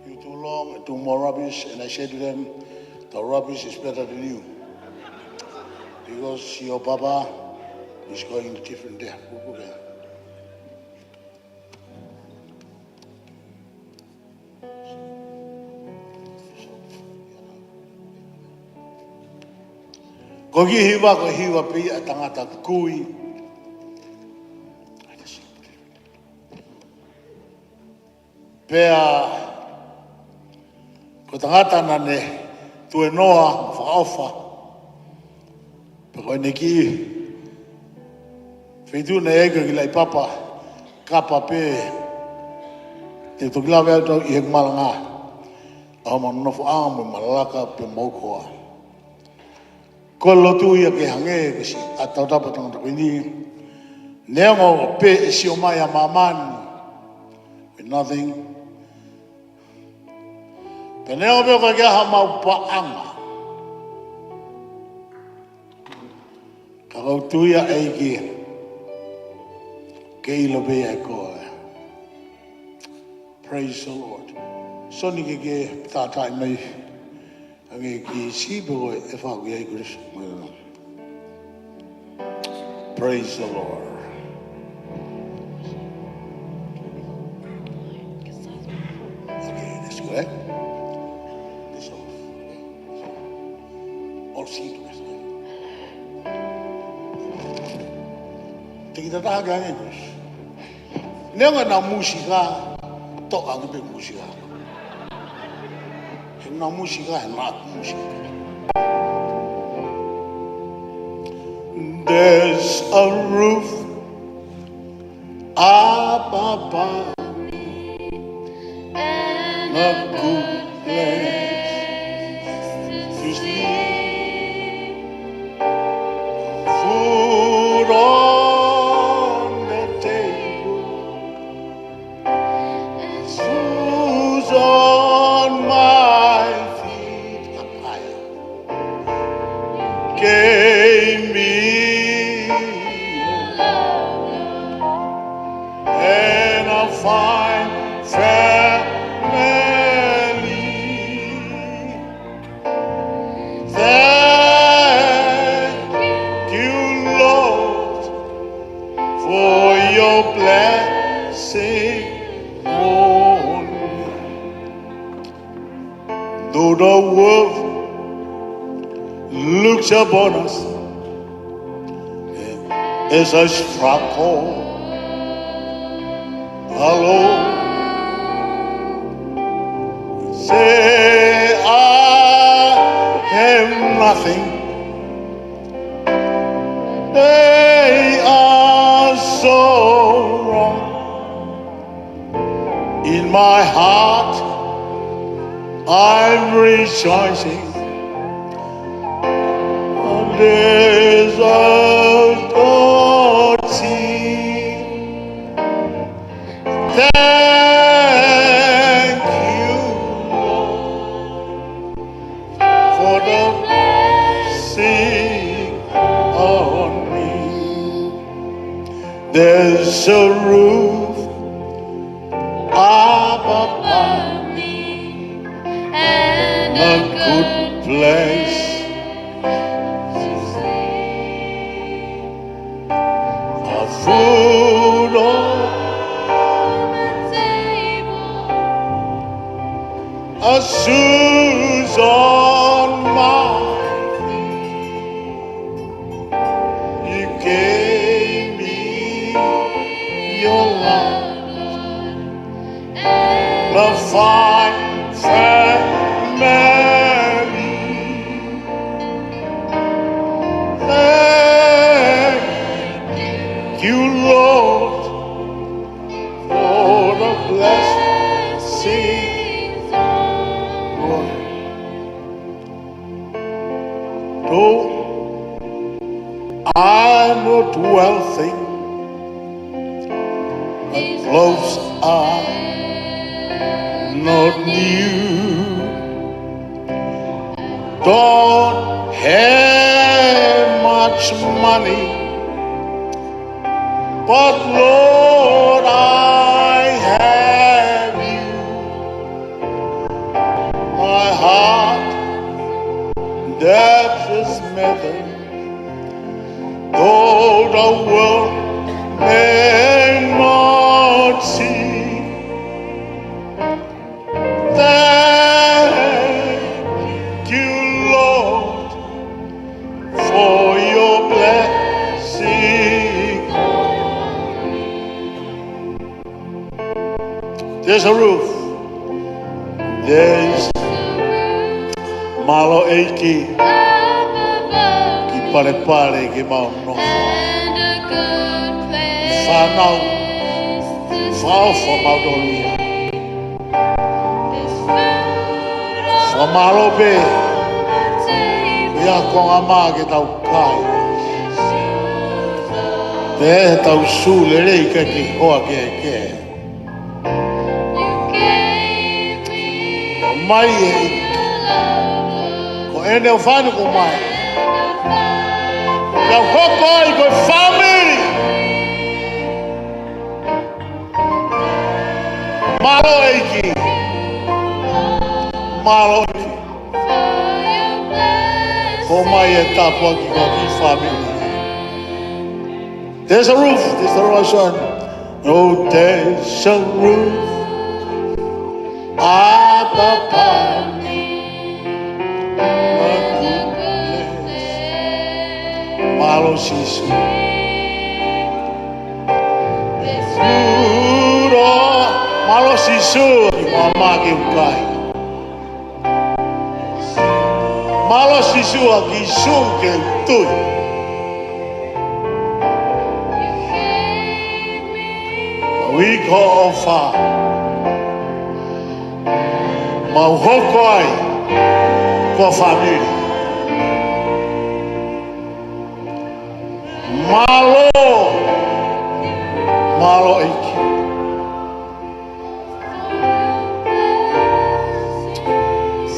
you too long and too more rubbish." And I say to them, "The rubbish is better than you. Because your papa is going different there." Okay. Ko e kiʻi hiva, ko e hiva pē ia ʻa e tangata kui. Pea ko e tangata naʻa ne tuēnoa mo fakaʻofa. Pea ko ʻene kiʻi feituʻu naʻe ʻi ai ko e kiʻi laʻi papa, kapa pē, te u toki lave atu au ʻi heʻeku malanga. ʻA hoʻomou nofoʻanga mo e malanga pē mo koa. Ko e lotu ia ke hangē ko e siʻi tautapa tangata ko eni. Neongo pē ʻe sio mai ʻa māmani with nothing. Pea neongo pē ʻoku ʻikai ke ʻi ai haʻamau paʻanga. Ka ʻoku ou tui ʻEiki ke ʻilo pē ʻe koe. Praise the Lord. Soni, ke ke tātaaʻi mai ange ki siʻi pē ko e faʻu ki ai, Chris. Praise the Lord. Okay, that's good. This off. All seat rest. Te kita taha ke ange, Chris. Neongo ʻenau musika, toʻo ange pē musika. He ʻenau musika, he ʻenau musika. There's a roof up above me and a good place to sleep. Food on the table. gave me and a fine family. Thank you, Lord, for your blessing on me. Though the world looks upon us as a struggle, alone, say I am nothing. They are so wrong. In my heart, I'm rejoicing. There's a God. Thank you, Lord, for the blessing on me. There's a roof up above me and a good place to sleep. A food on the table, a shoes on my feet. You gave me your love, Lord, and a fine family. Thank you, Lord, for the blessings on me. Though I'm not wealthy, my clothes are not new. Don't have much money, but Lord, I have you. My heart, that is matter, though the world may not see. Thank you, Lord, for your blessing. There's a roof. There's, mālō ʻEiki, kiʻi palepale ke mau nofo. Fānau, fāʻofo mautolu ia. Fakamālō pē. Ia ko ngā mā ke tau kai. Pea tau sū lelei ka ke hoa ke ke. Mai e. Ko ʻene ʻofa ni ko mai. Tau hoko ai ko e fāmili. Mālō ʻEiki. Mālō ʻEiki. Ko mai e tāpuaki ko ki fāmili. There's a roof, there's a roof, son. Oh, there's a roof up above me. Mālō Sīsū. Mālō Sīsū, ki māmā ke u kai. Mālō Sīsū ʻa ki sū ke u tui. Ka ui ko ʻofa. Mau hoko ai ko fāmili. Mālō. Mālō ʻEiki.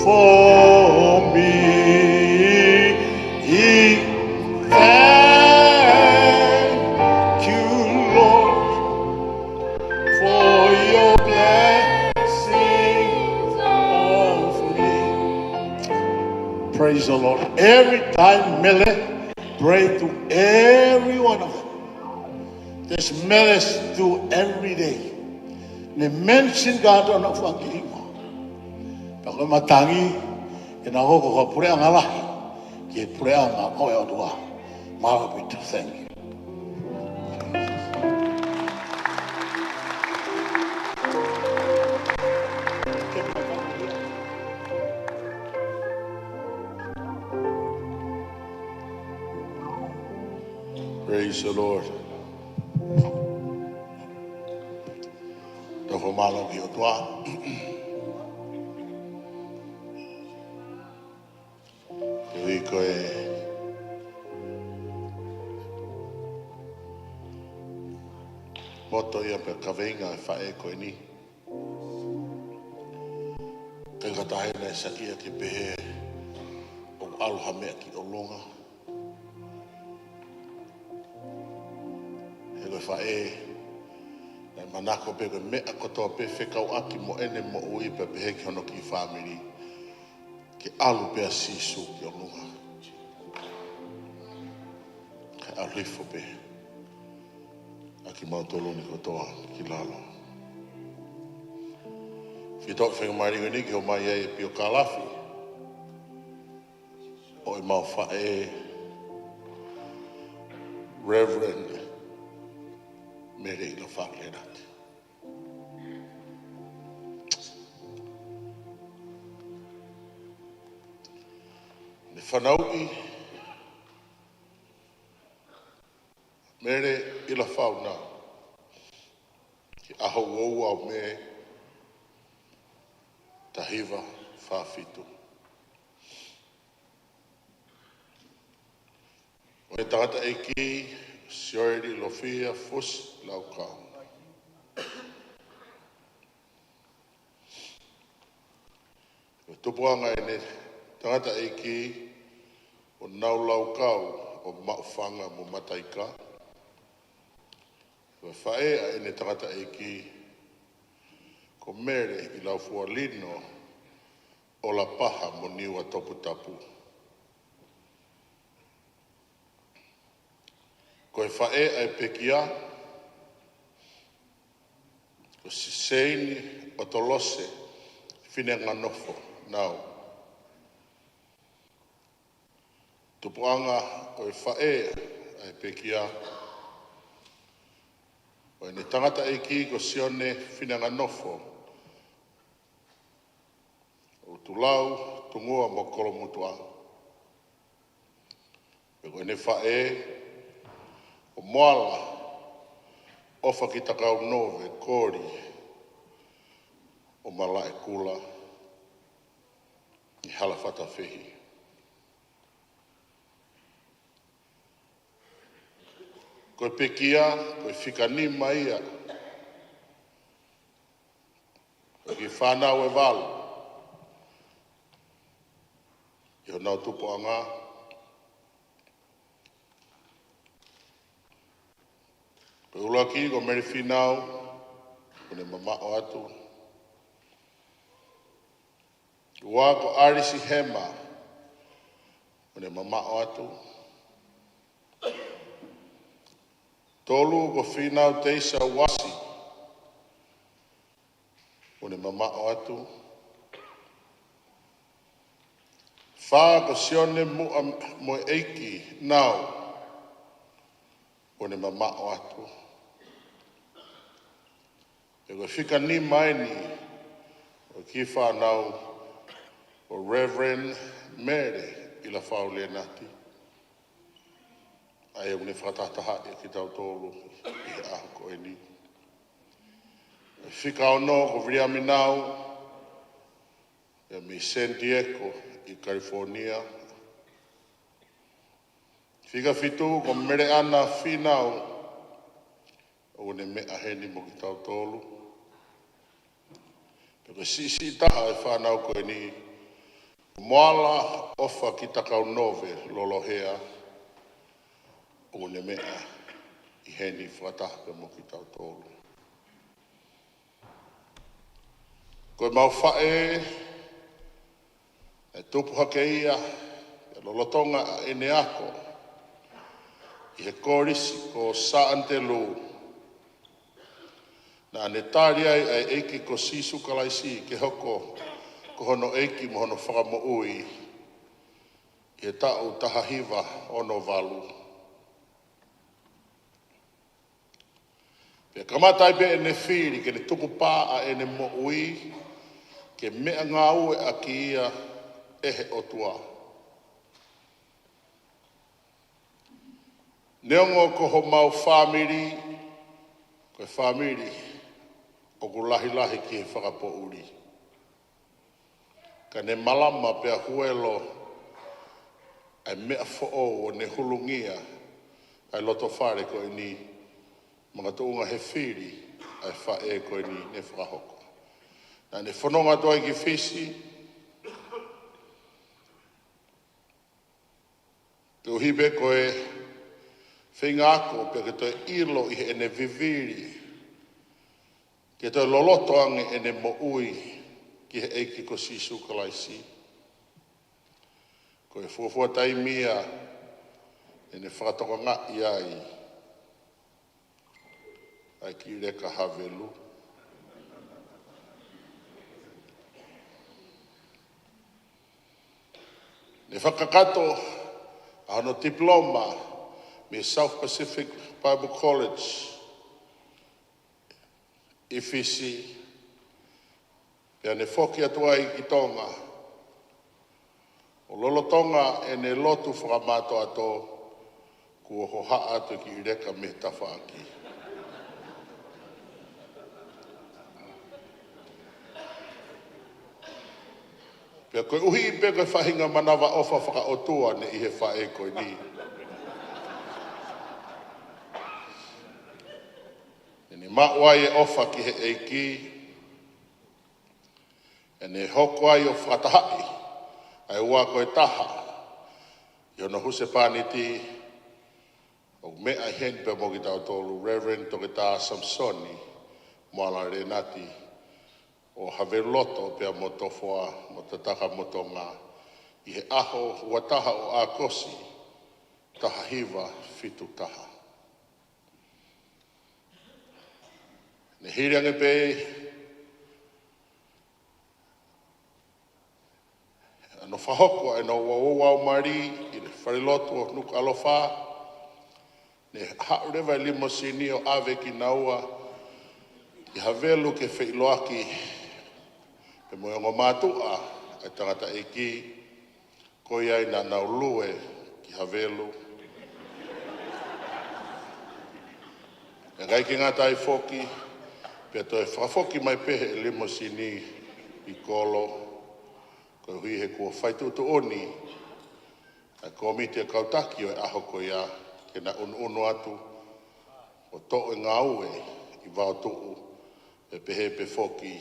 For me, he Thank you, Lord, for your blessings on me. Praise the Lord. Every time, Mele, pray to every one of them. There's Meles do every day. Ne mention God on a fucking. Pea ko e matangi, ke na hoko ko e puleʻanga lahi, ke puleʻanga ʻo e ʻOtua. Mālō ʻaupito, thank you. Praise the Lord. Tau fakamālō ki he ʻOtua. Koeʻuhi ko e moto ia pē kaveinga e faʻē ko eni. Ke katahe na e sakia ke pehē ʻoku ʻalu ha meʻa ki ʻolunga. He ko e faʻē, naʻe manako pē ko e meʻa kotoa pē fekauʻaki mo ʻene moʻui pea pehē ki hono kiʻi fāmili, ke ʻalu pē ʻa Sīsū ki ʻolunga. Kae ʻalu hifo pē ʻa kimautolu ni kotoa ki lalo. Fito fenga mari ni ke ʻomai ai e piokālafi ʻo e mau faʻē, Reverend Mele ʻIlafau Lenati. Ne fanauʻi Mele ʻIlafau na ki he ʻaho ua ua ʻo Mē, taha hiva fā fitu. Ko e tangataʻeiki Sioeli Lofia Fusi Laukau. Ko e tupuʻanga ʻene tangataʻeiki ʻo Naulaukau ʻo Maʻufanga mo Mataika. Ko e faʻē ʻa ʻene tangataʻeiki ko Mele ʻIlaufua Lino ʻo Lapaha mo Niua Toputapu. Ko e faʻē ʻa e pekia ko Siseini ʻo Tolose Finenganofo Nau. Tupuʻanga ʻo e faʻē ʻa e pekia ko ʻene tangataʻeiki ko Sione Finenganofo ʻo Tulau Tungua mo Kolomutuʻa. Pea ko ʻene faʻē ko Moala ʻOfa Kitakaunove Koli ʻo Malaʻekula ʻi Halafatafehi. Ko e pekia, ko e fika nima ia ʻo e kiʻi fānau ʻe valu ʻi honau tupuʻanga. Ko e ʻuluaki ko Mele Finau, ʻoku ne mamaʻo atu. Ua ko ʻAlisi Hema, ʻoku ne mamaʻo atu. Tolu ko Finau Teisa Uasi, ʻoku ne mamaʻo atu. Fā ko Sione Muʻa mo e ʻEiki Nau, ʻoku ne mamaʻo atu. Pea ko e fika nima eni ʻo e kiʻi fānau ʻo Reverend Mele ʻIlafau Lenati. ʻA ia ʻoku ne fakatahatahaʻi kitautolu ʻi he ʻaho ko eni. Fika ono ko Viliami Nau, ʻa mei San Diego ʻi California. Fika fitu ko Meleʻana Finau, ʻoku ne meʻa heni mo kitautolu. Pea ko e siʻisiʻi taha ʻo e fānau ko eni, ko Moala ʻOfa Kitakaunove Lolohea, ʻoku ne meʻa ʻi heni fakataha pea mo kitautolu. Ko ʻemau faʻē, ʻe tupu hake ia, ʻi he lolotonga ʻene ako ʻi he Kolisi ko Sānitelū, naʻa ne tali ai ʻa e ʻEiki ko Sīsū Kalaisi ke hoko ko hono ʻEiki mo hono Fakamoʻui ʻi he taʻu taha hiva ono valu. Pea kamata ai pē ʻene fili ke ne tukupā ʻa ʻene moʻui ke meʻangāueʻaki ia ʻe he ʻOtua. Neongo ko homau fāmili, ko e fāmili ʻoku lahilahi ki he fakapoʻuli, ka ne malama pea huelo ʻa e meʻa foʻou ʻo ne hulungia ʻa e loto fale ko eni, makatuʻunga he fili ʻa e faʻē ko eni ne fakahoko. Naʻa ne fononga atu ai ki Fisi, koeʻuhi pē ko e feinga ako pea ke toe ʻilo ʻi heʻene vivili ke toe loloto ange ʻene moʻui ki he ʻEiki ko Sīsū Kalaisi. Ko e fuofua taimi ia ʻene fakatokangaʻi ai ʻa e kiʻi leka Havelu. Ne fakakakato ʻa hono tipiloma mei South Pacific Bible College ʻi Fisi, pea ne foki atu ai ki Tonga. ʻO lolotonga ʻene lotu fakamātoato, kuo hohaʻa atu e kiʻi leka mei he tafaʻaki. Pea koeʻuhi pē ko e faʻahinga manavaʻofa fakaʻotua ne ʻi he faʻē ko eni, ʻene maʻu ai e ʻofa ki he ʻEiki, ʻene hoko ai ʻo fakatahaʻi ʻa e ua ko e taha ʻi hono husepāniti ʻoku meʻa ʻi heni pea mo kitautolu, Reverend Toketā Samisoni Moala Lenati, ʻo Haveluloto pea mo Tofoa mo Tataka mo Tonga, ʻi he ʻaho ua taha ʻo ʻAokosi, taha hiva fitu taha. Ne hili ange pē ʻa hono fakahoko ʻa ʻenau ouau mali ʻi he falelotu ʻo Nukuʻalofa, ne haʻu leva e limosini ʻo ʻave kinaua ki Havelu ke feʻiloaki pea mo e ongo mātuʻa ʻa e tangataʻeiki. Ko ia ai naʻa nau lue ki Havelu. ʻIkai ke ngata ai foki, pea toe fakafoki mai pē he limosini ʻi Kolo, koeʻuhi he kuo fai tuʻutuʻuni ʻa e kōmiti ʻa e kau taki ʻo e ʻaho ko ia ke na ʻunuʻunu atu ʻo toʻo e ngāue ʻi Vaotuʻu, pea pehē pē foki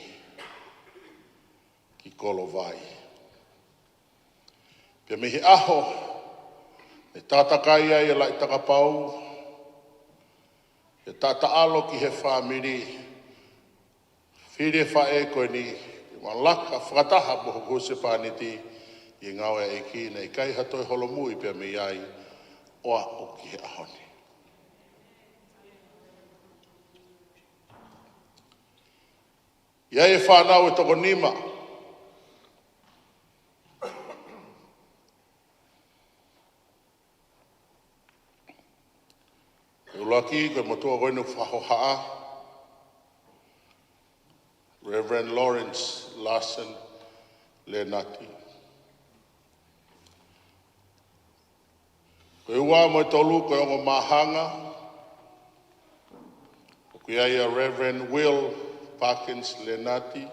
ki Kolovai. Pea mei he ʻaho ne tātakai ai e laʻi takapau, ʻe taʻataʻalo ki he fāmili, fili e faʻē ko eni ke ma laka fakataha mo hoku husepāniti ʻi he ngāue ʻa e ʻEiki, naʻe ʻikai ha toe holomui pea mei ai ʻo aʻu ki he ʻaho ni. ʻI ai e fānau ʻe toko nima. Ko e ʻuluaki, ko e motuʻa ko eni ʻoku fakahohaʻa, Reverend Lawrence Larsen Lenati. Ko e ua mo e tolu ko e ongo māhanga, ʻoku ʻi ai ʻa Reverend Will Parkins Lenati.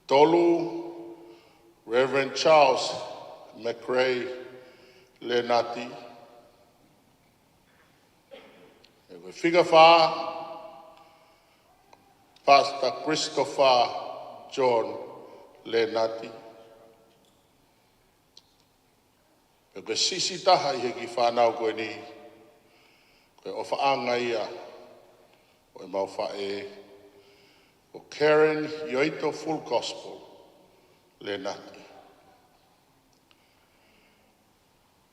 Tolu, Reverend Charles McRae Lenati. Ko e fika fā, Pastor Christopher John Lenati. Pea ko e siʻisiʻi taha ʻi he kiʻi fānau ko eni, ko e ʻofaʻanga ia ʻo ʻemau faʻē, ko Karen Yoito Full Gospel Lenati.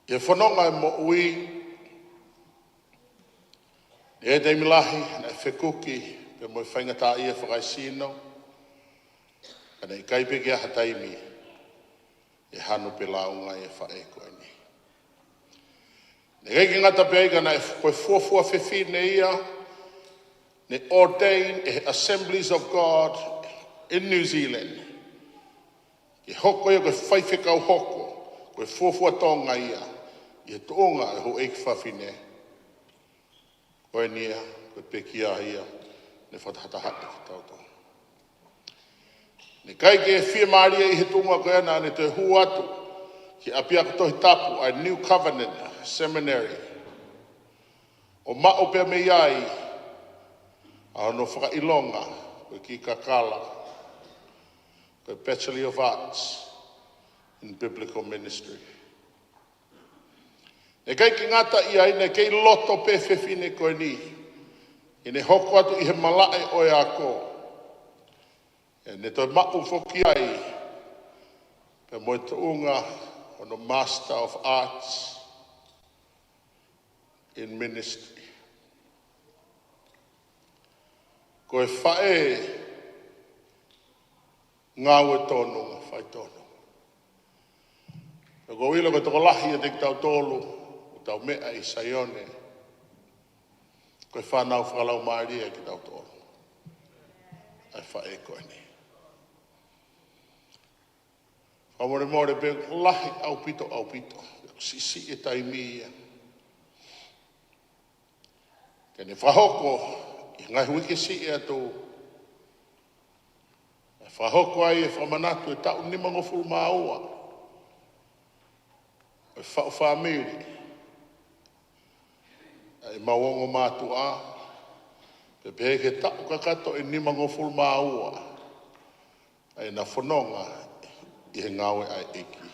ʻI he fononga ʻo e moʻui, ʻi he taimi lahi naʻe fekuki pea mo e faingataʻaʻia fakaesino, ka naʻe ʻikai pē ke ʻi ai ha taimi ʻe hanu pe lāunga ai e faʻē ko eni. Naʻe ʻikai ke ngata pē ai ka naʻe f-, ko e fuofua fefine ia naʻe ordain ʻe he Assemblies of God in New Zealand ke hoko ia ko e faifekau hoko, ko e fuofua Tonga ia ʻi he tuʻunga ʻo e houʻeiki fafine. Ko eni ia, ko e pekia ia naʻe fakatahatahaʻi kitautolu. Naʻe ʻikai ke fiemālie ʻi he tuʻunga ko ia naʻa ne toe hū atu ki he ʻapiako Tohi Tapu ʻa e New Covenant Seminary, ʻo maʻu pē mei ai ʻa hono fakaʻilonga ko e kiʻi kakala, ko e Bachelor of Arts in Biblical Ministry. Naʻe ʻikai ke ngata ʻi ai, naʻe kei loto pē fefine ko eni ke ne hoko atu ʻi he malaʻe ʻo e ako, ʻo ne toe maʻu foki ai pea mo e tuʻunga ʻo hono Master of Arts in Ministry. Ko e faʻē ngāue tonu, faitotonu. Pea ʻoku ou ʻilo ko e tokolahi ʻiate kitautolu ʻoku tau meʻa ʻi Saione, ko e fānau fakalaumālie kitautolu ʻa e faʻē ko eni. Fakamolemole pē, lahi ʻaupito, ʻaupito. Siʻisiʻi e taimi ia. Ka ne fakahoko ʻi he ngaahi uike siʻi atu, ʻa e fakahoko ai e fakamanatu e taʻu nimangofulu mā ua ʻo e faʻu fāmili ʻa ʻemau ongo mātuʻa, pea pehē ki he taʻu kakato ʻe nimangofulu mā ua ʻa ʻena fononga ʻi he ngāue ʻa e ʻEiki.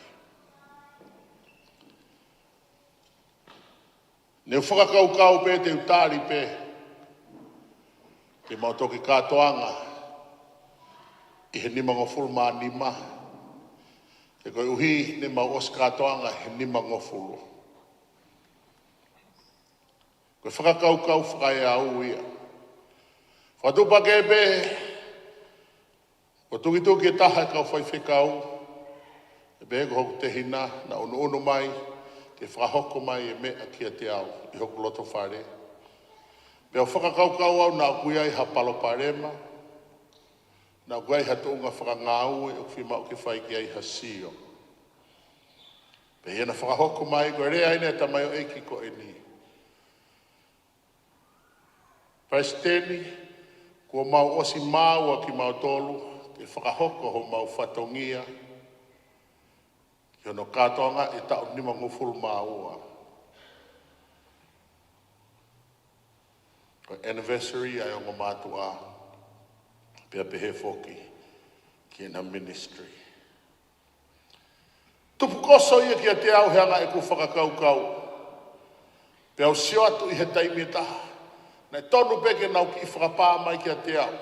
Ne u fakakaukau pē te u tali pē ke mau toki kātoanga ʻi he nimangofulu mā nima, he koeʻuhi ne mau ʻosi kātoanga he nimangofulu. Ko e fakakaukau fakaeau ia. Fakatupakē pē, ʻo tukituki e taha e kau faifekau, ʻe pehē ko hoku tehina, naʻa ne ʻunuʻunu mai ke fakahoko mai e meʻa kiate au ʻi hoku loto fale. Pea u fakakaukau au naʻa ʻoku ʻi ai ha palopalema, naʻa ʻoku ʻi ai ha tuʻunga fakangāue ʻoku fiemaʻu ke fai ki ai ha sio. Pea ʻi heʻena fakahoko mai, ko e lea eni ʻa e tamaioʻeiki ko eni: Palesiteni, kuo mau ʻosi maau ʻa kimautolu ke fakahoko homau fatongia ki hono kātoanga e taʻu nimangofulu mā ua, ko e anniversary ʻa e ongo mātuʻa, pea pehē foki ki heʻena ministry. Tupukoso ia kiate au he anga ʻeku fakakaukau. Pea u sio atu ʻi he taimi ʻe taha, naʻe tonu pē ke nau kiʻi fakapā mai kiate au,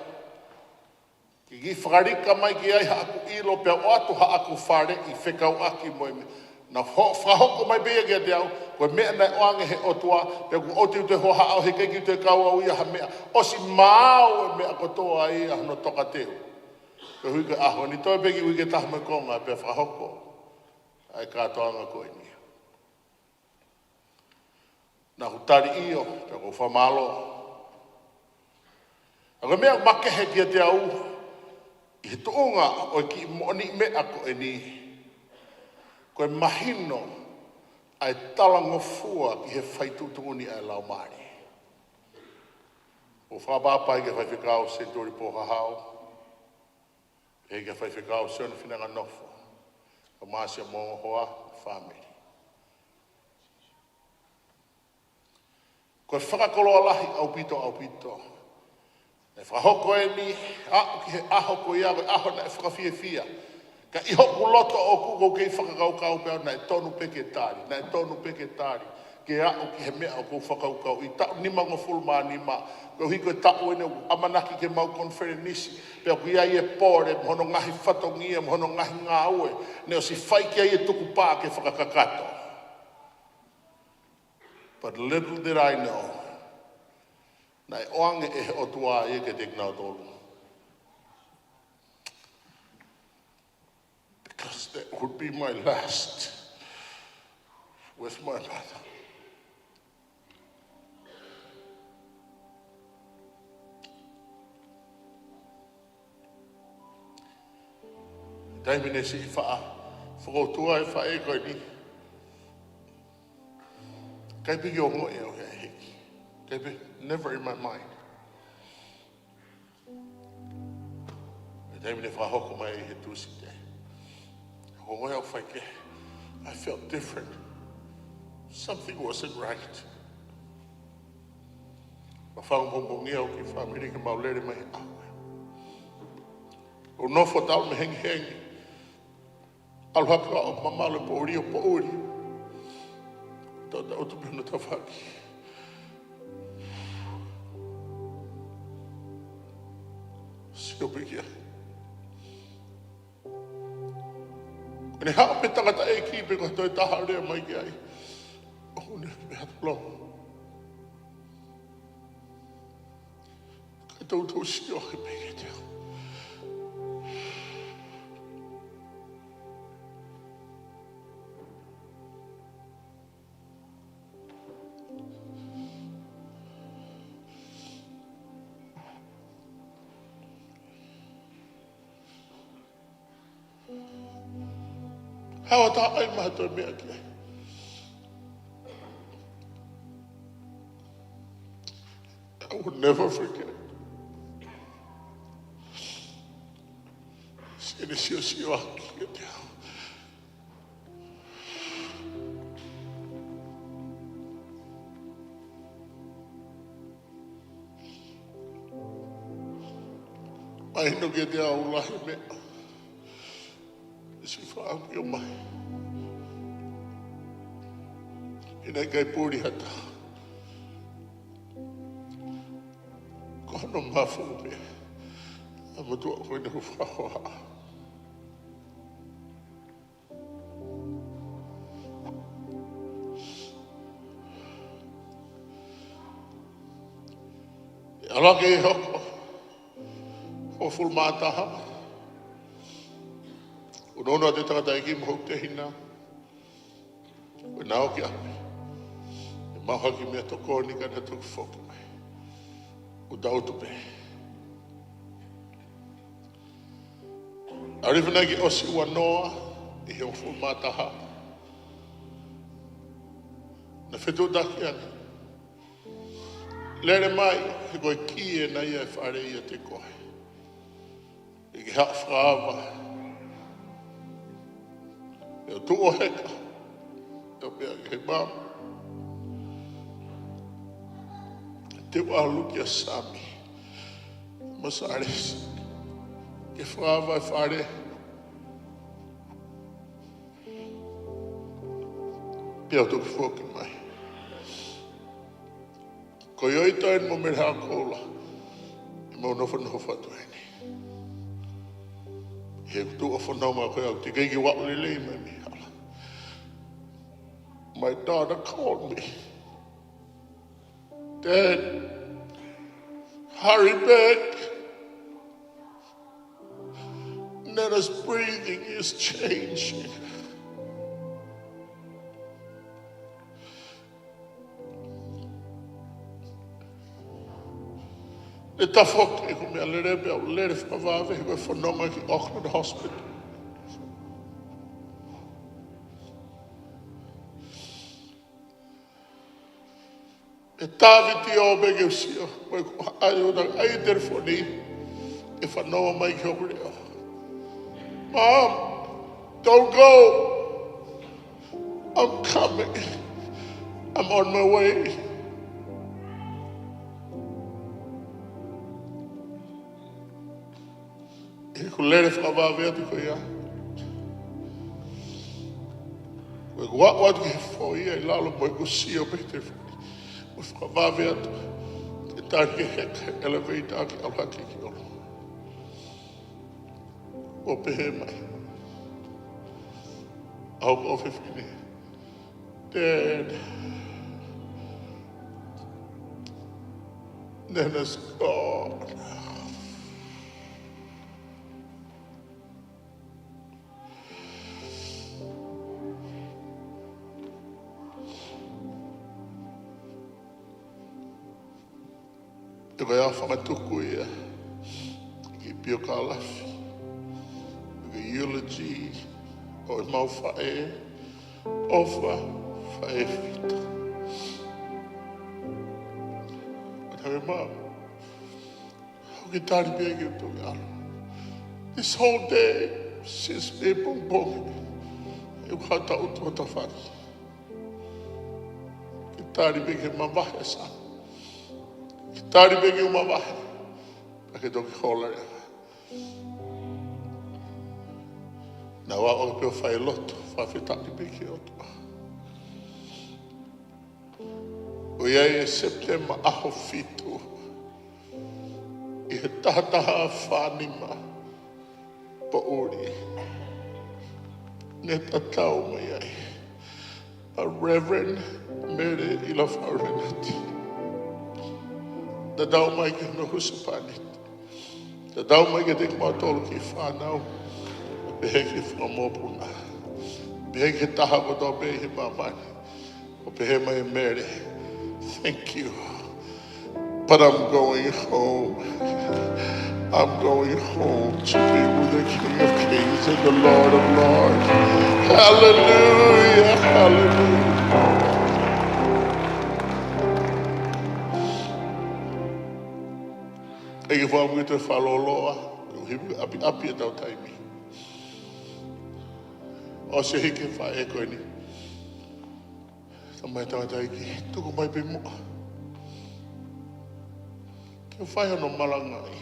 ke kiʻi fakalika mai ki ai haʻaku ʻilo, pea u ʻoatu haʻaku faleʻi fekauʻaki mo e meʻa. Naʻa nau ho-, fakahoko mai pē ia kiate au, ko e meʻa naʻe ʻoange ʻe he ʻOtua, pea kuo ʻosi toe hohaʻa au, heʻikai ke toe kau au ia ha meʻa, ʻosi maau e meʻa kotoa ia hono tokateu. Koeʻuhi ko e ʻaho ni, toe pē kiʻi uike ʻe taha mo e konga pea fakahoko ʻa e kātoanga ko eni. Naʻa ku tali ʻio, pea ʻoku ou fakamālō. Ka ko e meʻa makehe kiate au ʻi he tuʻunga ʻo e kiʻi moʻoniʻi meʻa ko eni, ko e mahino ʻa e talangofua ki he fai tuʻutuʻuni ʻa e Laumālie. ʻOku ou fakaʻapaʻapa ki he faifekau Senituli Pohahau, pehē ki he faifekau Sione Finanganofu, ka māsia mo e hoa, fāmili. Ko e fakakoloa lahi ʻaupito, ʻaupito. Naʻe fakahoko eni, aʻu ki he ʻaho ko ia, ko e ʻaho naʻe fakafiefia Ka ʻi hoku loto ʻoku ou kei fakakaukau pē au naʻe tonu pē ke tali, naʻe tonu pē ke tali, ke aʻu ki he meʻa ʻoku ou fakakaukau ʻi taʻu nimangofulu mā nima, koeʻuhi ko e taʻu eni ʻoku ʻamanaki ke maʻu konifelenisi, pea ʻoku ʻi ai e pole, mo hono ngaahi fatongia, mo hono ngaahi ngāue, naʻe ʻosi fai ki ai e tukupā ke fakakakato. But little did I know, naʻe ʻoange ʻe he ʻOtua ia kiate kinautolu. Because that would be my last with my mother. Taimi naʻe siʻi faʻa fokoutua e faʻē ko eni. ʻIkai pē ke u ongoʻi au he hiki. ʻIkai pē, never in my mind. Taimi naʻe fakahoko mai he Tūsite, ʻoku ou ongoʻi au faikehe. I felt different. Something wasn't right. Naʻe fakapongipongia au ki he fāmili ke mau lele mai he ʻaho. ʻOku ou nofo talu mei he hengihengi. ʻAlu hake ʻo mamalu he poʻuli ʻo poʻuli. Tautautefito pē hono tafaʻaki. Sio pē ki ai. Ko ʻene haʻu pē tangataʻeiki pea ko e toe taha lea mai ki ai. ʻOku ne pehē atu, Long, ʻikai te u toe sio hake pē kiate koe. Haʻu ʻo taʻaki mai ha toe meʻa ki ai. I will never forget. Siʻene siosio ʻaki kiate au. Mahino kiate au lahi meʻa naʻe siʻi faʻa ʻomai. He naʻe ʻikai puli ha taha. Ko hono mafu pē ʻa e motuʻa ko eni ʻoku fakahoa. ʻAlu hake e hoko, hongofulu mā taha. ʻUnoʻuno atu e tangataʻeiki mo hoku tehina. Ko ʻena ō ki ʻapi, ʻe maʻu ha kiʻi meʻatokoni ka na toki foki mai. ʻOku ta utu pē. ʻAlu hifo ʻena ki he ʻosi ua noa ʻi he hongofulu mā taha. Naʻe fetuʻutaki ange. Lele mai, he ko e kī ʻena ia e fale ʻiate koe. ʻE ke haʻu ʻo fakaava. ʻE u tuʻu ʻo heka. ʻE u pehē ki he mama, te u ʻalu kia Sami mo Salesi ke fakaava e fale. Pea u toki foki mai. Ko e ʻuhinga eni mo Mele Hakola ʻemau nofonofo atu heni. He ʻoku tuʻu ʻa e fononga ko ia ʻoku teʻeki ke u aʻu lelei mai mei hala. My daughter called me. Dad, hurry back. Nana's breathing is changing. ʻE tafoki ʻeku meʻalele pea u lele fakavave he ko e fononga ki Auckland Hospital. ʻE tāviti ʻo pē ke u sio, ko e ko ai o ta ai telefoni, ʻe fanongo mai ki hoku leʻo. Mom, don't go. I'm coming. I'm on my way. ʻI heʻeku lele fakavave atu ko ia, Ko ʻeku aʻu atu ki he foʻi ʻi lalo mo ʻeku sio pē ki he telefoni. Mo fakavave atu. Ke tali ke heka he elevator ke ʻalu hake ki ʻolunga. ʻO pehē mai ʻa hoku ʻofefine, Dad, Nana's gone. Te ko ia fakatuku ia ki piokalafi, ki he eulogy ʻo ʻemau faʻē ʻofa, faʻē Fita. Ka te mou ʻoku ke tali pē ki he toki ʻalu. This whole day, since pē pongipongi, ʻeku hata utu o tafaki. Ke tali pē ki he mavahe ʻa Sami. Ke tali pē ki he mavahe. Ka ke toki hola leva. Naʻa ku ʻalu pē ʻo fai lotu, fakafetaʻi pē ki he ʻOtua. ʻO ʻi ai ʻi Sepitema ʻaho fitu, ʻi he taha taha fā nima poʻuli, ne tatau mai ai ʻa Reverend Mele ʻIlafau Lenati. Tatau mai ki hono husepāniti. Tatau mai kiate kimautolu kiʻi fānau. Pehē ki he fanga mokopuna. Pehē ki he taha kotoa pē ʻi māmani. ʻO pehē mai ʻe Mele, "Thank you. But I'm going home. I'm going home to be with the King of Kings and the Lord of Lords." Hallelujah, hallelujah. ʻEiki, fakaʻamu ke toe fakalōloa, ke u hipi ʻapiʻapi ʻetau taimi. ʻOsi hiki e faʻē ko eni. Tamai tangataʻeiki, tuku mai pē muʻa. Ke u fai hono malangaʻi.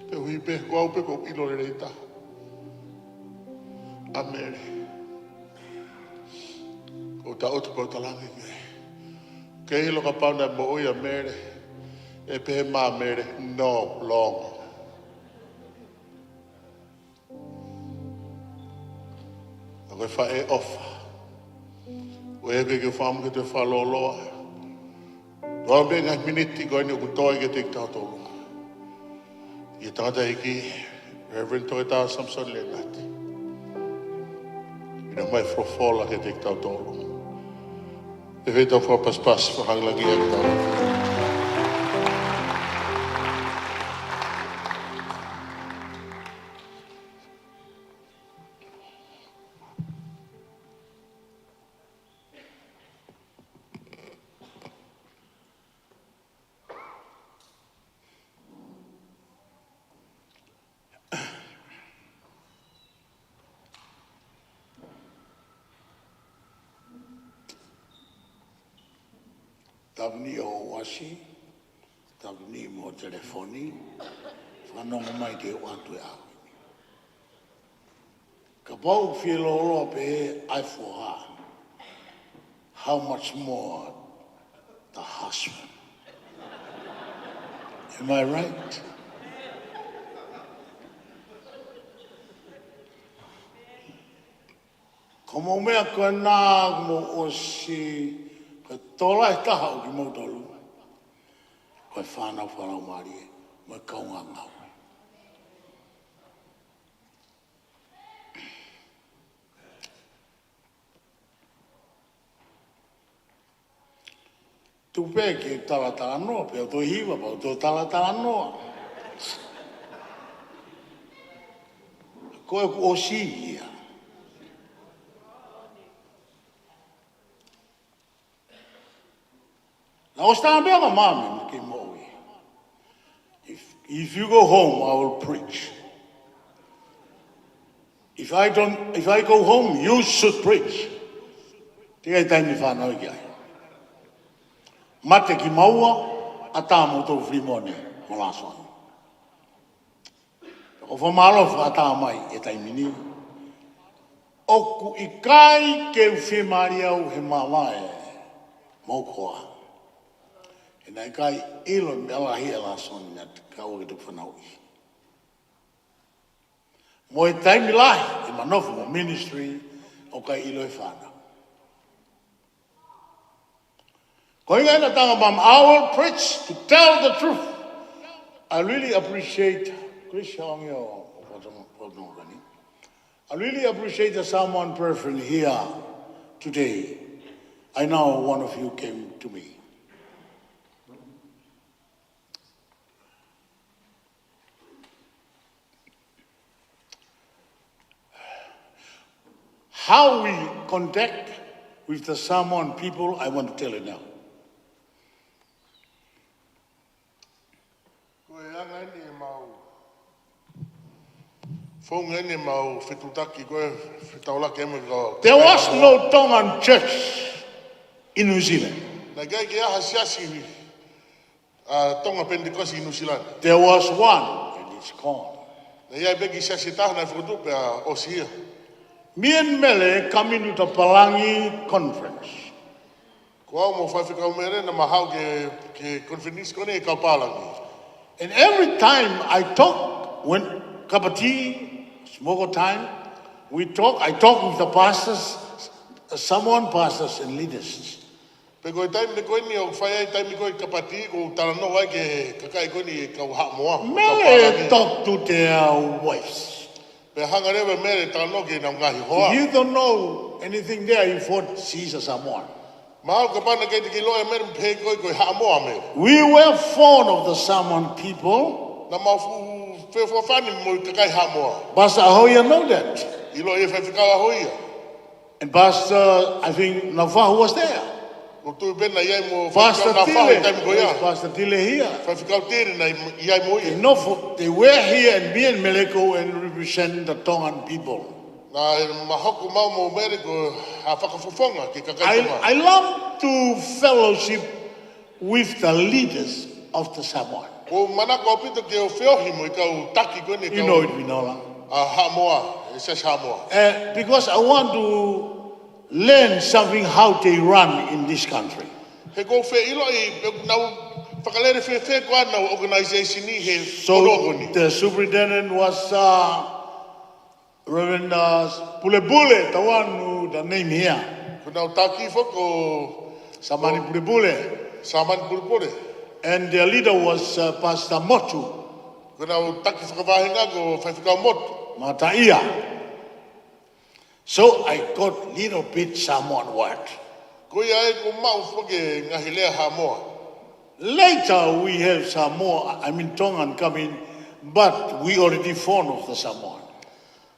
Pea ʻuhi pē ko au pē ʻoku ou ʻilo lelei taha ʻa Mele. ʻOku ou taʻutu pē ʻo talaange ki ai. Ke ʻilo kapau naʻe moʻui ʻa Mele, ʻe pehē mai ʻa Mele, "No longer." ʻA ko e faʻē ʻofa. ʻOku ou fakaʻamu ke toe fakalōloa. Tuʻa pē ngaahi miniti ko eni ʻoku toe kiate kitautolu. ʻI he tangataʻeiki, Reverend Toeta Samson Lenati. ʻIna mai folofola kiate kitautolu. ʻE fai ʻetau fakapasipasi, fakalangilangiʻia kitautolu. Tāvini ʻo ʻasi, tāvini mo telefoni, fanongo mai ke u ʻatu e ʻaho ni. Kapau ʻoku fie lōloa pē ʻa e foha, how much more the husband? Am I right? Ko hoʻomou meʻa ko ena, mou ʻosi, ko e tokolahi taha ʻo kimoutolu, ko e fānau fakalaumālie, mo e kaungā ngāue. Tuku pē ke talatalanoa, pea u toe hiva pea u toe talatalanoa. Ko ʻeku ʻosi ia. Naʻa ku ʻosi talaange pē ʻa māmani ke moʻui. If, if you go home, I will preach. If I don't, if I go home, you should preach. Teʻeki ai taimi fanauʻi ki ai. Mate kimaua, ʻatā moutolu Filimone mo Lāsoni. Ko e fakamālō fakaʻatā mai e taimi ni. ʻOku ʻikai ke u fiemālie au he māvae mo koā. He naʻe ʻikai ʻilo e meʻa lahi e lēsoni naʻa te kau ke tuku fanauʻi. Mo e taimi lahi ʻema nofo mo ministry ʻoku ʻikai ʻilo e fānau. Ko e ʻuhinga ena, tangata mama, I will preach to tell the truth. I really appreciate, Chris, how are you? I really appreciate the Samoan brethren here today. I know one of you came to me. How we contact with the Samoan people, I want to tell you now. Ko e anga eni ʻemau, founga eni ʻemau fetuʻutaki ko e fetaulaki ʻemau ko. There was no Tongan church in New Zealand. Naʻe ʻikai ke ʻi ai ha siasi ʻa Tonga Pentecost ʻi New Zealand. There was one, and it's gone. Naʻe ʻi ai pē kiʻi siasi ʻe taha naʻe fokotuʻu pea ʻosi ia. Me and Mele coming to the Palangi conference. Ko au mo Faifekau Mele naʻa ma haʻu ki he, ki he conference ko eni ʻa e kau Palangi. And every time I talk, when cup of tea, smoke time, we talk, I talk with the pastors, Samoan pastors and leaders. Pea ko e taimi ko eni ʻoku fai ai e taimi ko e kapa tī, ʻoku ou talanoa ai ki he kakai ko eni e kau Haʻamoa, kau Palangi. Mele talk to their wives. Pea hanga leva ʻe Mele ʻo talanoa ki heʻenau ngaahi hoa. If you don't know anything there, you thought she's a Samoan. Mahalo kapau naʻe ʻikai te ke ʻilo ʻe Mele pe ko e, ko e Haʻamoa ʻa Mele. We were fond of the Samoan people. Naʻa mau fuʻu feʻofoʻofani mo e kakai Haʻamoa. Pastor Ahoia know that. ʻIloʻi ʻe Faifekau Ahoia. And Pastor, I think, Nafa, who was there. ʻOku ou tui pē naʻe ʻi ai mo Pastor Faifekau Nafa he taimi ko ia. Yes, Pastor Tile here. Faifekau Tile naʻe ʻi ai mo ia. They know for, they were here and me and Mele go and represent the Tongan people. Naʻa ma hoko au mo Mele ko ha fakafofonga ki he kakai Tonga. I, I love to fellowship with the leaders of the Samoan. ʻOku ou manako ʻaupito ke u feohi mo e kau taki ko eni e kau, you know it, Vinola. ʻA Haʻamoa, e siasi Haʻamoa. Uh, because I want to learn something how they run in this country. He ʻoku ou fie ʻiloʻi pe ʻoku nau fakalele fēfē koā ʻenau organization ʻi he kolo ko eni. So the superintendent was, uh, Reverend, uh, Pulepule, the one who, the name here. Ko ʻenau taki foki ko Samani Pulepule. Samani Pulepule. And their leader was, uh, Pastor Motu. Ko ʻenau taki fakavahenga ko Faifekau Motu. Mataʻia. So I got little bit Samoan word. Ko ia ai ʻoku ou maʻu foki e ngaahi lea Haʻamoa. Later we have Samoa, I mean Tongan coming, but we already fond of the Samoan.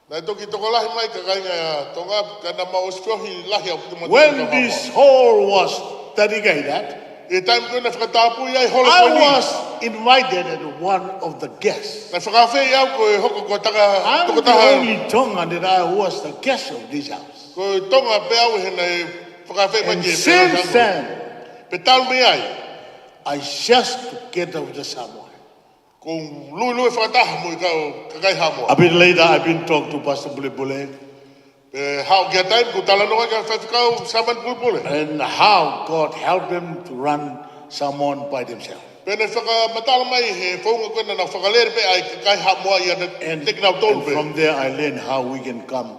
Naʻe toki tokolahi mai e kāinga Tonga, ka naʻa mau ʻosi feohi lahi ʻaupito mo e Tonga. When this hall was dedicated, ʻi he taimi ko ē naʻe fakatapui ai e holo ko eni, I was invited as one of the guests. Naʻe fakaafeʻi au ke u hoko ko e tokotaha. I'm the only Tongan that I was the guest of this house. Ko e Tonga pē au he naʻe fakaafeʻi mai ki he. And since then, pea talu mei ai, I just together with the Samoan. ʻOku ou luelue fakataha mo e kau kakai Haʻamoa. A bit later, I've been talked to Pastor Pulepule. Pea haʻu ki ha taimi ʻoku ou talanoa ki he Faifekau Samani Pulepule. And how God helped them to run Samoan by themselves. Pea naʻe fakamatala mai he founga ko ē naʻa nau fakalele pē ʻa e kakai Haʻamoa ʻiate kinautolu pē. And from there, I learned how we can come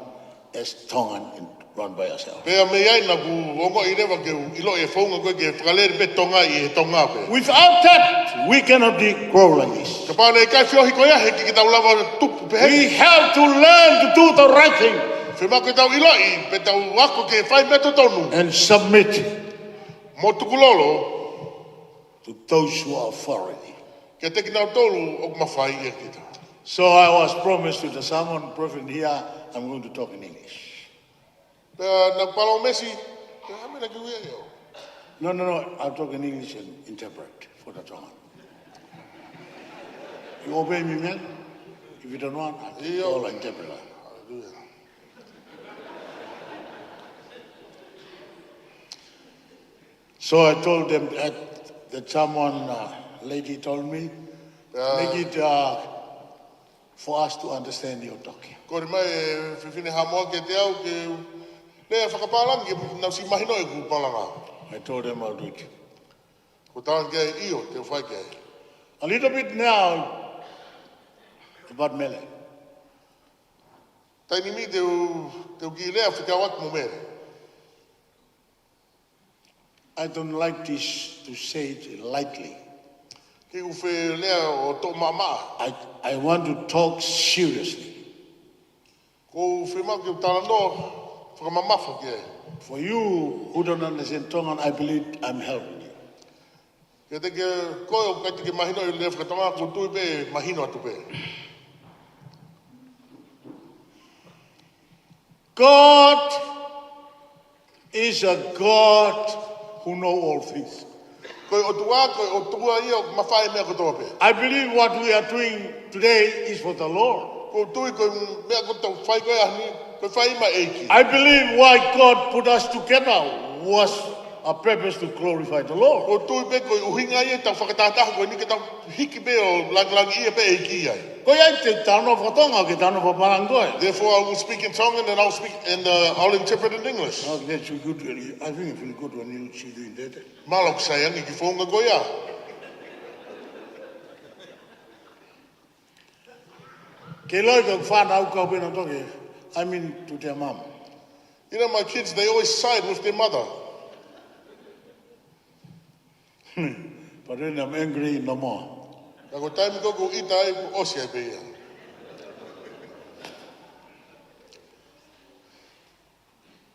as Tongan and run by ourselves. Pea mei ai naʻa ku ongoʻi leva ke u ʻiloʻi e founga ko ē ke fakalele pē Tonga ʻi he Tonga pē. Without that, we cannot be grow like this. Kapau naʻe ʻikai feohi ko ia he ʻikai ke tau lava tupu pehē. We have to learn to do the right thing. Fiemaʻu ke tau ʻiloʻi pea tau ako ke fai e meʻa totonu. And submit. Mo tukulolo. To those who are authority. Kiate kinautolu ʻoku mafai ʻia kita. So I was promised to the Samoan brethren here, I'm going to talk in English. Pea naʻa ku palōmesi, pea hā e meʻa naʻa ku ui ai au? No, no, no, I'll talk in English and interpret for the Tongan. You obey me, man? If you don't want, I'll call an interpreter. Hallelujah. So I told them that, that someone, uh, lady told me, yeah, make it, uh, for us to understand your talking. Kole mai e fefine Haʻamoa kiate au ke u lea fakapālangi ke nau siʻi mahino ʻeku palanga. I told them I'll do it. Ko e tala ki ai, ʻio, te u fai ki ai. A little bit now about Mele. Taimi ni te u, te u kiʻi lea fekauʻaki mo Mele. I don't like this to say it lightly. Ke u fie lea ʻo toʻo maʻamaʻa. I, I want to talk seriously. Ko u fie maʻu ke u talanoa fakamamafa ki ai. For you who don't understand Tongan, I believe I'm helping you. Kiate koe ʻoku ʻikai te ke mahino e lea fakatonga, ko u tui pē mahino atu pē. God is a God who know all things. Ko e ʻOtua, ko e ʻOtua ia ʻoku mafai e meʻa kotoa pē. I believe what we are doing today is for the Lord. Ko u tui ko e meʻa ko ē ʻoku tau fai ko ē he ʻaho ni, ko e fai maʻa e ʻEiki. I believe why God put us together was a purpose to glorify the Lord. Ko u tui pē ko e ʻuhinga ia ʻetau fakatahataha ko eni ke tau hiki pē ʻo langilangiʻia pē e ʻEiki ai. Ko ia te u talanoa fakatonga, ke talanoa fakapālangi koe. Therefore, I will speak in Tongan and I'll speak and uh, I'll interpret in English. Oh, that's good. I think it feel good when you see doing that. Mālō ʻoku sai ange e kiʻi founga ko ia. Ke loi ka fana au kau pena toke. I mean to their mom. You know, my kids, they always side with their mother. But when I'm angry, no more. Ka ko e taimi ko ē ʻoku ʻita ai, kuo ʻosi ai pē ia.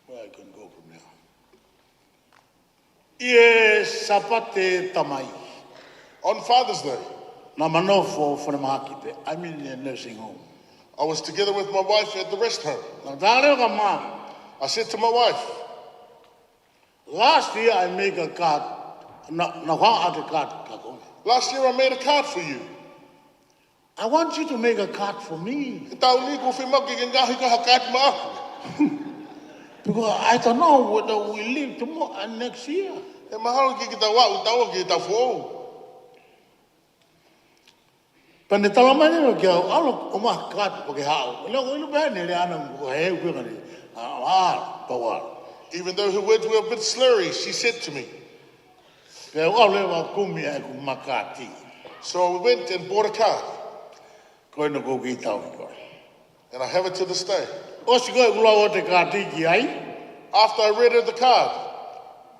Where I can go from here? ʻI he Sāpate Tamai. On Father's Day, naʻá ma nofo falemahaki pē. I mean in a nursing home. I was together with my wife at the rest home. Naʻá ku tala leva kia mom. I said to my wife, last year I make a card. Naʻá, naʻá ku hanga ʻo ʻoatu e card kia koe. Last year I made a card for you. I want you to make a card for me. He taʻu ni ʻoku ou fie maʻu ke ke ngaohi ha card maʻaku. Because I don't know whether we live tomorrow and next year. ʻE mahalo ke ke tau aʻu, tau ki he taʻu foʻou. Pea ne talamai leva kiate au, ʻalu ʻo ʻomai ha card ʻo ke haʻu. Lea ko inu pē ne lea ʻana ko e heu pē kani. A, a, pau a. Even though her words were a bit slurry, she said to me. Pea u ʻalu leva ʻo kumi ʻeku makāti. So I went and bought a card. Ko ena ʻoku ou kiʻi tauhi ko ē. And I have it to this day. ʻOsi ko ē ʻeku lau ʻa e kaati ki ai. After I read her the card,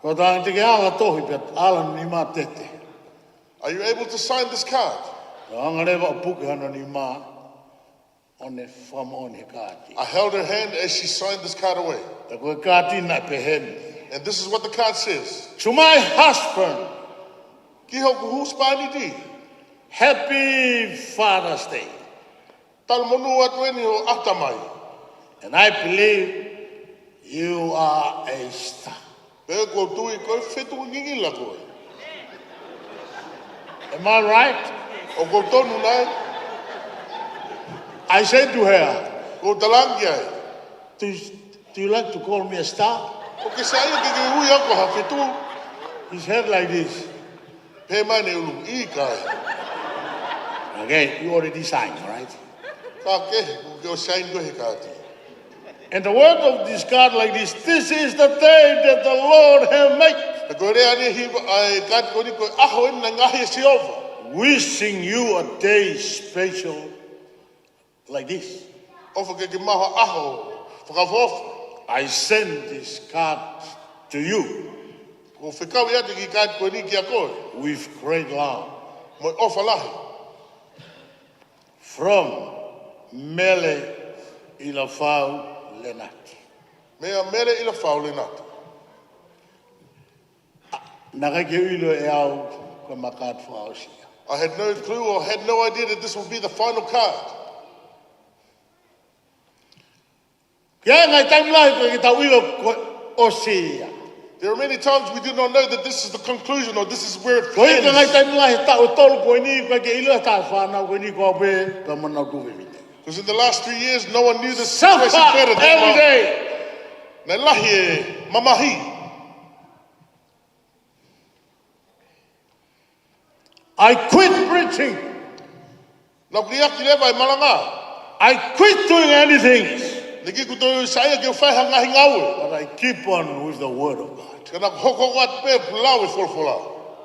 ko e tangata ke ala tohi pea ala nima tete. Are you able to sign this card? Pea u hanga leva ʻo puke hano nima ʻo ne fakamoʻoni he kaati. I held her hand as she signed this card away. Pea ko e kaati naʻe pehē ni. And this is what the card says. To my husband. Ki hoku husepāniti. Happy Father's Day. Talamonū atu eni hoʻo ʻaho tamai. And I believe you are a star. Pea ʻoku ou tui ko e fetuʻu ngingila koe. Am I right? ʻOku ou tonu nai? I said to her, ʻoku ou talaange ki ai, do you, do you like to call me a star? ʻOku ke saiʻia ke ke ui au ko ha fetuʻu? His head like this. Pehē mai ʻene ʻulu, ʻikai. Okay, you already signed, right? Ka ke, kuo ke ʻosi sign koe he kaati. And the word of this card like this, this is the day that the Lord have made. Pea ko e lea ʻeni ʻa e kaati ko eni, ko e ʻaho eni naʻe ngaohi ʻe Sihova. Wishing you a day special like this. ʻOfa ke ke maʻu ha ʻaho fakaʻofoʻofa. I send this card to you. ʻOku ou fekau atu e kiʻi kaati ko eni kiate koe. With great love. Mo e ʻofa lahi. From Mele ʻIlafau Lenati. Meia Mele ʻIlafau Lenati. Naʻe ʻikai ke u ʻilo ʻe au ko e makāti fakaʻosi ia. I had no clue or had no idea that this would be the final card. Ko e ngaahi taimi lahi ʻoku ʻikai ke tau ʻilo ko e ʻosi ia. There are many times we do not know that this is the conclusion or this is where it ends. Ko e ngaahi taimi lahi he taʻu ʻe tolu ko eni, ʻoku ʻikai ke ʻilo ʻe he fānau ko eni ko au pē pea mo honau tuofefine. Because in the last three years, no one knew this situation better than mine. Suffer every day. Naʻe lahi e mamahi. I quit preaching. Naʻá ku liʻaki leva e malanga. I quit doing anything. Naʻe ʻikai ke u toe saiʻia ke u fai ha ngaahi ngāue. But I keep on with the word of God. Ka naʻá ku hoko atu pē ʻo lau e folofola.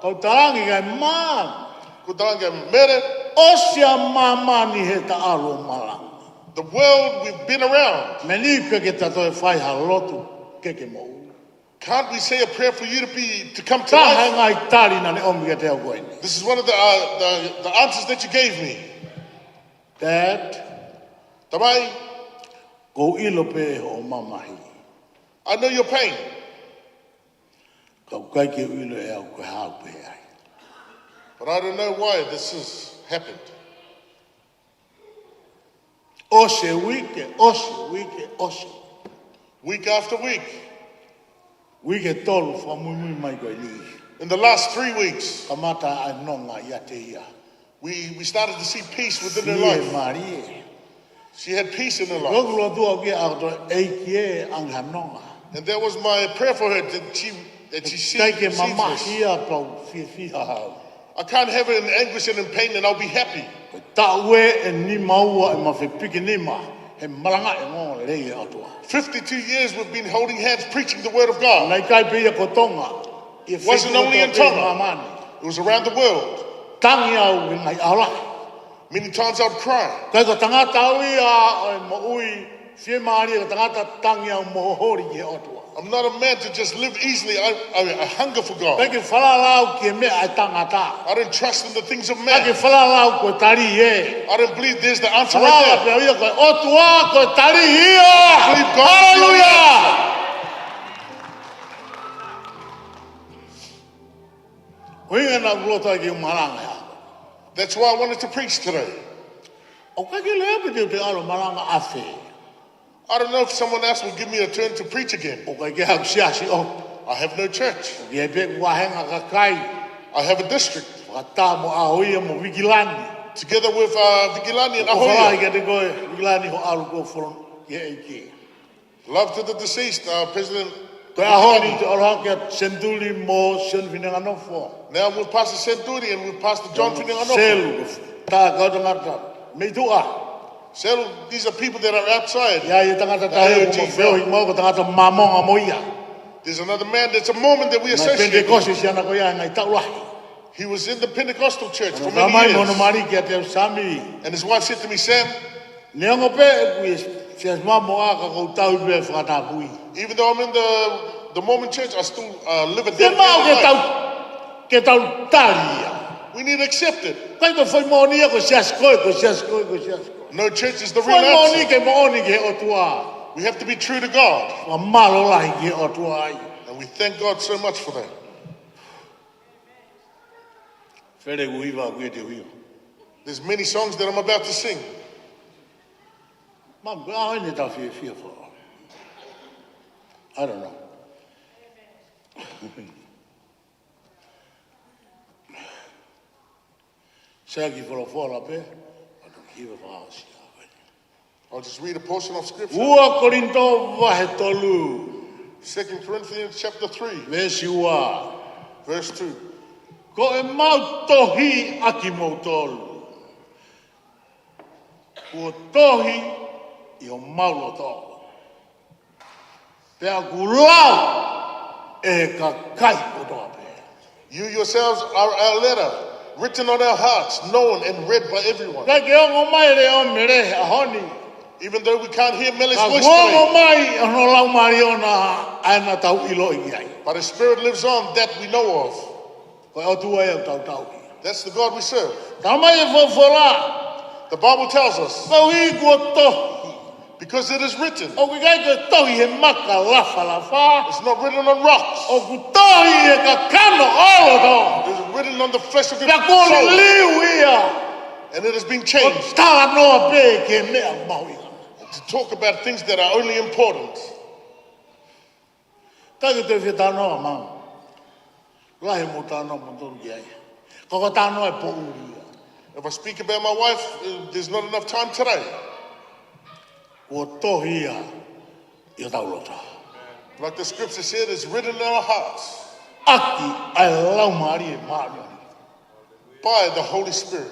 Kau talaange kia Mele. Ko e talaange kia Mele. ʻOsi ʻa māmani he ta ʻalu ʻo malanga. The world we've been around. Mele, ʻikai ke ta toe fai ha lotu ke ke moʻui? Can't we say a prayer for you to be, to come to life? Ko e taha e ngaahi tali naʻá ne ʻomi kiate au ko eni. This is one of the, uh, the, the answers that you gave me. Dad, Tamai, ʻoku ou ʻilo pē hoʻo mamahi. I know your pain. Ka ʻoku ʻikai ke u ʻilo ʻe au ko e hā ʻoku pehē ai. But I don't know why this has happened. ʻOsi e uike, ʻosi e uike, ʻosi. Week after week. Uike ʻe tolu fakamuimui mai ko eni. In the last three weeks, kamata ʻa e nonga ʻiate ia. We, we started to see peace within her life. Fiemālie. She had peace in her life. Ko ʻeku lotu au ki ai, ʻoua ʻe ʻeiki ē, ange ha nonga. And that was my prayer for her, that she, that she see, ʻIkai ke mamahi ia pea u fiefia au. I can't have her in anguish and in pain and I'll be happy. Ko e taʻu ʻe nima ua ʻema fepiki nima he malangaʻi e ongoongolelei ʻa e ʻOtua. Fifty-two years we've been holding hands preaching the word of God. Naʻe ʻikai pē ia ko Tonga. Wasn't only in Tonga. It was around the world. Tangi au he ngaahi ʻaho lahi. Many times I would cry. ʻIkai ko e tangata au ia ʻo e moʻui fiemālie, ko e tangata tangi au mo holi ki he ʻOtua. I'm not a man to just live easily. I, I, I hunger for God. ʻIkai ke falala au ki he meʻa ʻa e tangata. I don't trust in the things of man. ʻIkai ke falala au ko e tali ē. I don't believe there's the answer right there. Falala pē au ia ko e ʻOtua, ko e tali ia. I believe God is the only answer. Haleluia. Ko e ʻuhinga naʻá ku loto ai ke u malanga he ʻaho. That's why I wanted to preach today. ʻOku ʻikai ke lea pē te u toe ʻalu ʻo malanga ʻafē. I don't know if someone else will give me a turn to preach again. ʻOku ʻikai ke haʻaku siasi ʻoku. I have no church. ʻOku ʻi ai pē ʻeku vāhenga kakai. I have a district. Fakataha mo ʻAhoia mo Vikilani. Together with, uh, Vikilani and ʻOku ou Ahoia. Fakafetaʻi kiate koe, Vikilani, hoʻo ʻalu ko ē ʻo folo ki he ʻEiki. Love to the deceased, uh, President. Ko e ʻaho ni te u ʻalu hake kia Senituli mo Sione Fineanganofo. Now with Pastor Senturi and with Pastor John Fineanganofo. Selu, tā kau tangata mei tuʻa. Selu, these are people that are outside. ʻI ai e tangata taha ʻoku mau feohi mo ia, ko e tangata Māmonga mo ia. There's another man that's a Mormon that we associate with. Naʻe Penitekosi siana ko ia he ngaahi taʻu lahi. He was in the Pentecostal church for many years. Naʻe talamai ʻe hono mali kiate au, Sami. And his wife said to me, Sam, Neongo pē ʻeku ʻi he Siasi Māmonga ka ʻoku ou tauhi pē fakatapui. Even though I'm in the, the Mormon church, I still, uh, live a dedicated life. Fiemaʻu ke tau, ke tau tali ia. We need to accept it. ʻIkai ko e foʻi moʻoni ia ko e siasi ko ē, ko e siasi ko ē, ko e siasi ko ē. No church is the real answer. Foʻi moʻoni ke moʻoni ki he ʻOtua. We have to be true to God. Fakamālō lahi ki he ʻOtua ai. And we thank God so much for that. Fele ʻoku hiva ʻoku ʻikai te u hiva. There's many songs that I'm about to sing. Mami, ko e ʻaho eni ʻe tau fiefia foʻou. I don't know. Sai ki he folofola pē, ʻo toki hiva fakaʻosi ʻa e ʻaho eni. I'll just read a portion of scripture. Ua Kolinitō vahe tolu. Second Corinthians chapter three. Veesi ua. Verse two. Ko ʻemau tohi ʻa kimoutolu, kuo tohi ʻi homau loto, pea kuo lau ʻe he kakai kotoa pē. You yourselves are our letter, written on our hearts, known and read by everyone. ʻIkai ke ongo mai e leʻo ʻo Mele he ʻaho ni. Even though we can't hear Mele's voice today, ka kuo ongo mai hono Laumālie ʻoʻona ʻa ia naʻa tau ʻiloʻi ki ai. But his spirit lives on that we know of. Ko e ʻOtua ia ʻoku tau tauhi. That's the God we serve. Talamai ʻe he folofola. The Bible tells us. Koeʻuhi kuo tohi. Because it is written. ʻOku ʻikai ko e tohi he maka lafalafa. It's not written on rocks. ʻOku tohi he kakano ʻo e loto. It is written on the flesh of your soul. Pea kuo liliu ia. And it has been changed. ʻO talanoa pē ki he meʻa mahuʻinga. To talk about things that are only important. ʻIkai ke u toe fie talanoa, Mami. Lahi mo talanoa mo tolu ki ai. Ka ko e talanoa ʻe poʻuli ia. If I speak about my wife, uh, there's not enough time today. Kuo tohi ia ʻi hotau loto. Like the scripture said, it's written in our hearts. ʻAki ʻa e Laumālie Māʻoniʻoni. By the Holy Spirit.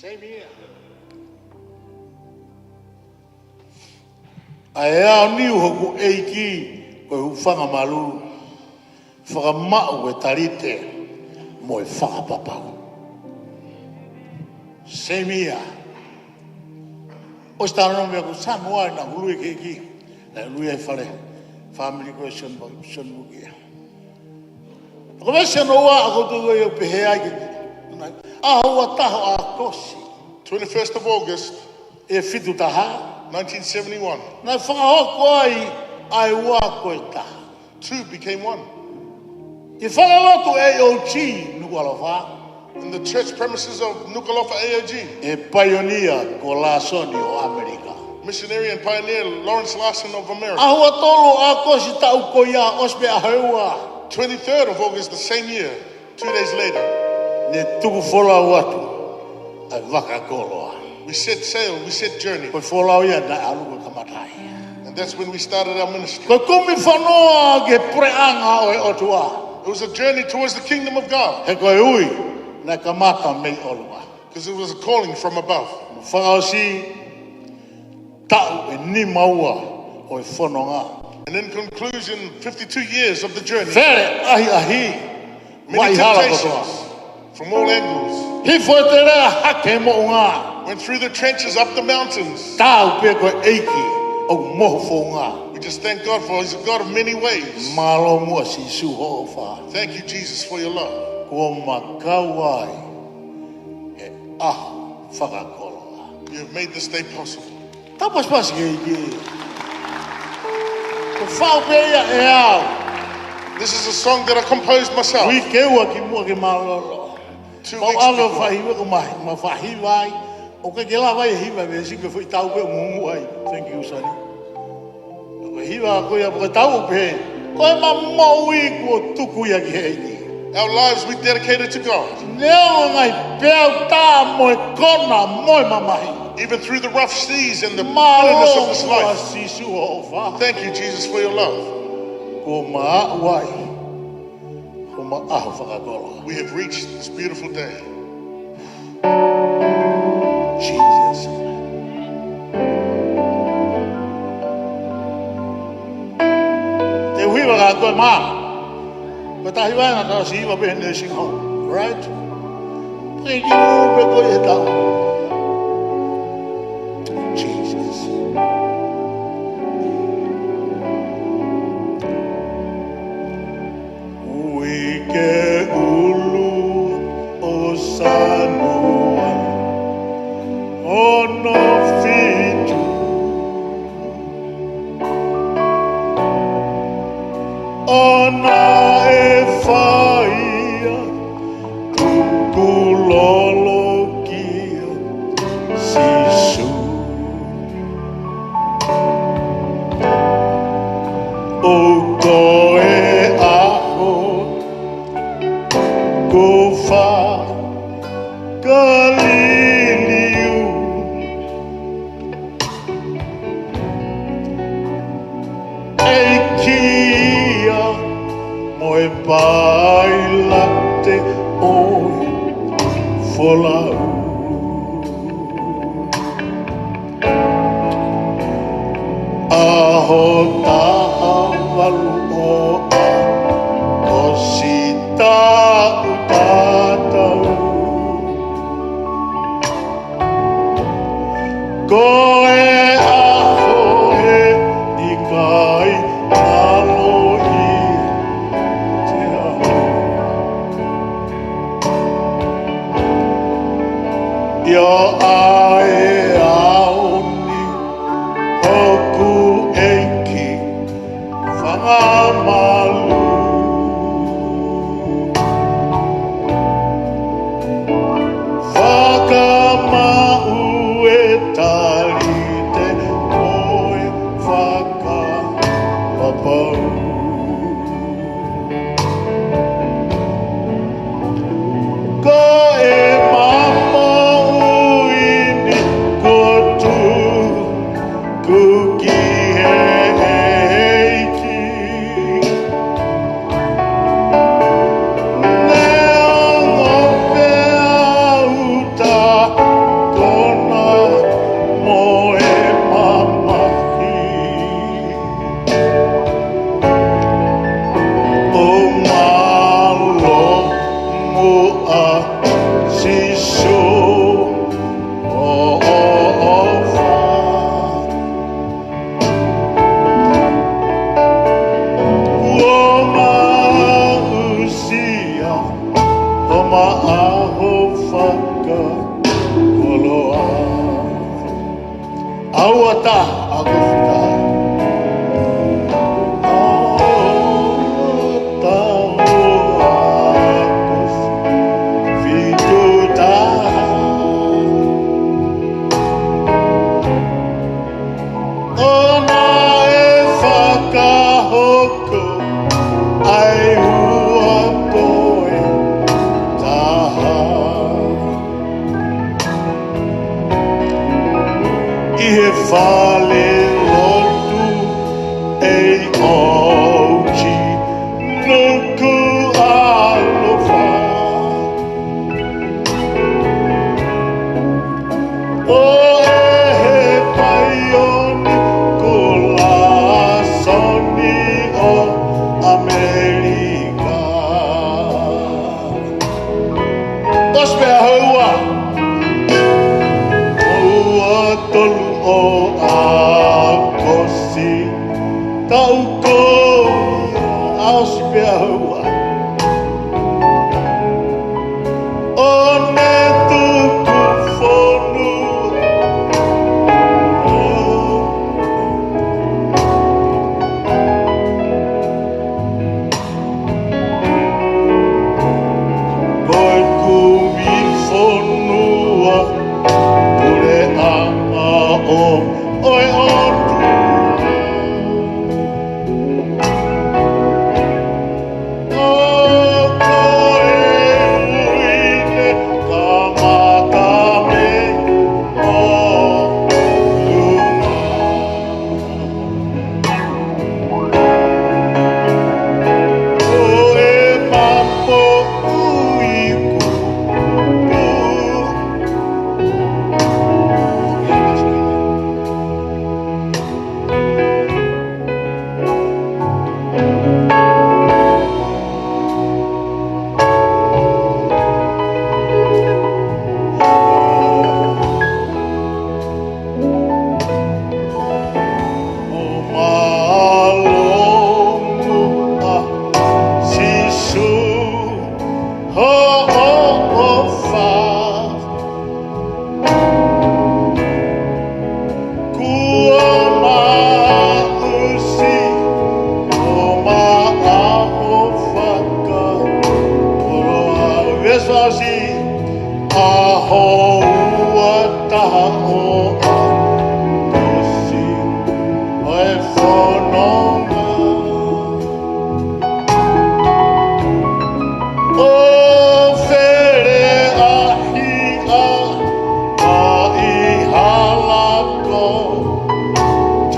Same here. ʻA e aoniu hoku ʻEiki ko e hūfanga malū, fakamaʻu e talite mo e fakapapau. Same here. ʻOsi talanoa mai ʻaku Sanuali naʻa ku ʻuluaki ʻEiki. Naʻe ʻuluaki ʻi fale. Family ko e Sione, Sione Mukia. Ko e veesi hono ua ʻoku ou tui ʻoku pehē ai ke, ʻaho ua taha ʻo ʻAokosi. Twenty-first of August, ʻe fitu taha. Nineteen seventy-one. Naʻe fakahoko ai ʻa e ua ko e taha. Two became one. ʻI he falelotu ʻo e O G Nukuʻalofa. In the church premises of Nukuʻalofa A O G. ʻE paionia ko Lāsoni ʻo ʻAmelika. Missionary and pioneer Lawrence Larson of America. ʻAho ua tolu ʻo ʻAokosi taʻu ko ia, ʻosi pē ʻaho ua. Twenty-third of August the same year, two days later. Ne tuku folau atu ʻa e vaka koloa. We set sail, we set journey. Ko e folau ia naʻe ʻalu ko e kamata ai. And that's when we started our ministry. Ko e kumi fonua ki he puleʻanga ʻo e ʻOtua. It was a journey towards the kingdom of God. He ko e ui, naʻe kamata mei ʻolunga. 'Cause it was a calling from above. Fakaʻosi, taʻu ʻe nima ua ʻo e fononga. And in conclusion, fifty-two years of the journey. Fele ʻahiʻahi, many temptations from all angles. Hifo e teleʻa hake moʻunga. Went through the trenches, up the mountains. Taau pē ko e ʻEiki ʻoku mohu founga. We just thank God for He's a God of many ways. Mālō muʻa Sīsū hoʻo ʻofa. Thank you, Jesus, for your love. Kuo ma kau ai he ʻaho fakakoloa. You have made this day possible. Tau pasipasi ki he ʻEiki. Ko e faʻu pē ia ʻe au. This is a song that I composed myself. Uike ua kimuʻa ke mālōlō. Two weeks before. Mau ʻave ʻo faʻa hiva, ko ma, ma faʻa hiva ai. ʻOku ʻikai ke lava ai e hiva, me sike foʻi tau pē ʻo ngungu ai. Thank you, Sonny. Ko e hiva ko ia, ko e tau pē. Ko ʻema moʻui kuo tuku ia ki he ʻEiki. Our lives we dedicated to God. Neongo e ngaahi peau tā mo e kona mo e mamahi. Even through the rough seas and the bitterness of this life. Mālō muʻa Sīsū hoʻo ʻofa. Thank you, Jesus, for your love. Kuo ma aʻu ai. Ko ʻema ʻaho fakakoloa. We have reached this beautiful day. Jesus. Te u hiva ka ko e mā. Ko e tahi vai na tau si hiva pē he nursing home, right? Thank you, pe ko e tau. Jesus. Uike ʻulu ʻo Sānuali, ono fitu. ʻOna e faia, tukulolo kia Sīsū. ʻO ko e ʻaho ko e fakaliliu. ʻEiki ia mo e pailate ʻo e folau. ʻAho taha valu ʻo ʻAokosi taʻu tatau. Ko e ʻaho he ʻikai ʻalu ʻi te aho. ʻIo ʻa e ʻaho ni hoku ʻEiki fakamalu. Fakamaʻu e talite mo e fakapapau. Ko ʻema moʻui ni kuo tuku ki he ʻEiki. Neongo pē ʻa e uta kona mo e mamahi. ʻO mālō muʻa Sīsū hoʻo ʻofa. Kuo ma aʻusia ʻema ʻaho fakakoloa. ʻAho taha ʻAokosi. ʻAho taha ʻAokosi. Fitu ʻa e ua ko e taha. ʻI he fale lotu ʻe ʻauti nuku ʻalofa. ʻO e he paioni ko Lāsoni ʻo ʻAmelika. Tasi pea ua. Ua tolu ʻo ʻAokosi. Taʻu ko ia ʻosi pea ua. ʻO ne tuku fonua. Ko e kumi fonua, puleʻanga ʻo, ʻo e ʻOtua. ʻO ko e uine kamata mei ʻolunga. ʻO e mapo ui kupu. ʻO mālō muʻa Sīsū hoʻo ʻofa. Kuo ma ʻusi, kuo ma ʻaho fakakoloa. Veesi ʻosi, ʻaho ua taha ʻo ʻAokosi ʻo e fononga. ʻO feleʻahiʻa ʻa e hala kotoa.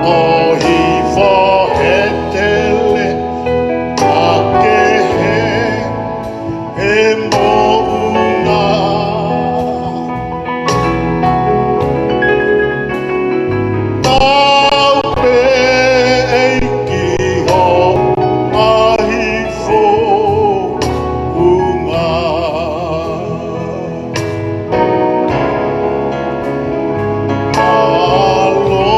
ʻO hifo he tele ʻa kehe he moʻunga. Tau pē ʻEiki ho ʻahifounga. Mālō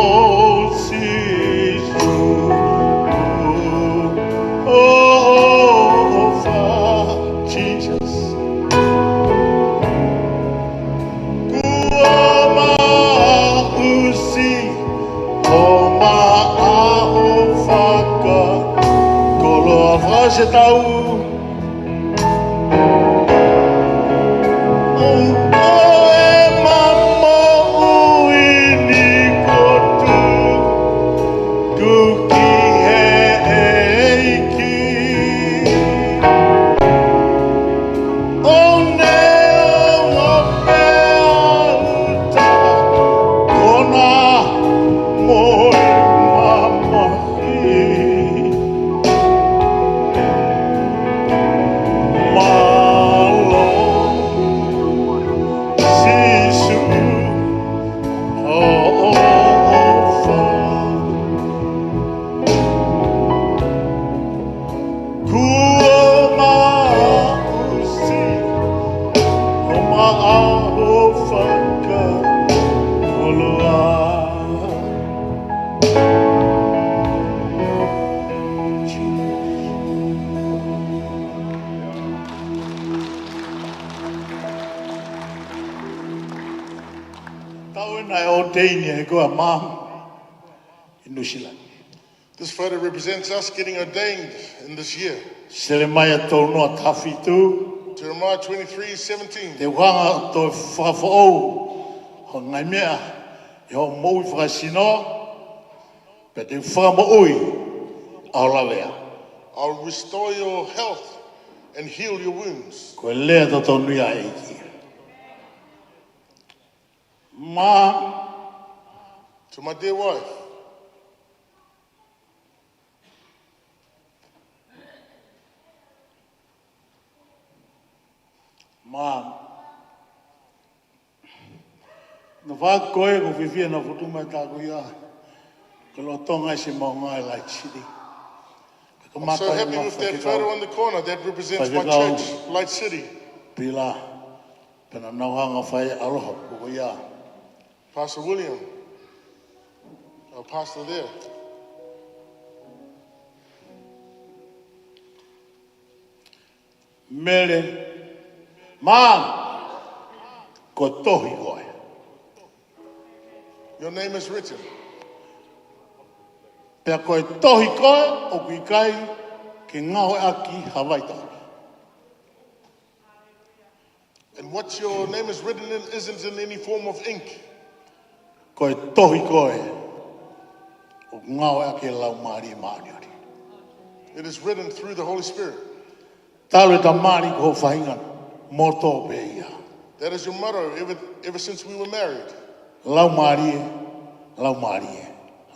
Sīsū. Oh, oh, oh, Jesus. Kuo ma ʻusi, kuo ma ʻaho fakakoloa. Fakaʻosi e tau. ʻO e ma moʻui ni ko tuku ki he ʻEiki. ʻO ne ongo pea uta kona mo e mamahi. Mālō Sīsū hoʻo ʻofa. Kuo ma ʻusi, kuo ma ʻaho fakakoloa. Tau ena e ʻoteini ʻe koe ʻa Mahu ʻi Nuʻusila ni. This photo represents us getting ordained in this year. Selemaia tolu noa taha fitu. Jeremiah twenty-three seventeen. Te u hanga ʻo toe fakafoʻou ho ngaahi meʻa ʻi hoʻo moʻui fakasino, pea te u fakamoʻui ʻa hoʻo lavea. I'll restore your health and heal your wounds. Ko e lea totonu ia ʻa e ʻEiki. Mā. To my dear wife. Mā. Naʻa faʻa ko e ko fifia na fotu mai tā ko ia. Ko e lolotonga ʻi he maʻunga ʻi Light City. I'm so happy with that photo in the corner. That represents my church, Light City. Pila. Pea naʻa nau hanga fai ʻaloha ko ia. Pastor William, our pastor there. Mele, mā, ko e tohi koe. Your name is written. Pea ko e tohi koe ʻoku ʻikai ke ngāueʻaki ha vaitohi. And what your name is written in isn't in any form of ink. Ko e tohi koe ʻoku ngāueʻaki e Laumālie Māʻoniʻoni. It is written through the Holy Spirit. Talu e tamali ko ho faʻahinga moto pē ia. That is your motto ever, ever since we were married. Laumālie, Laumālie,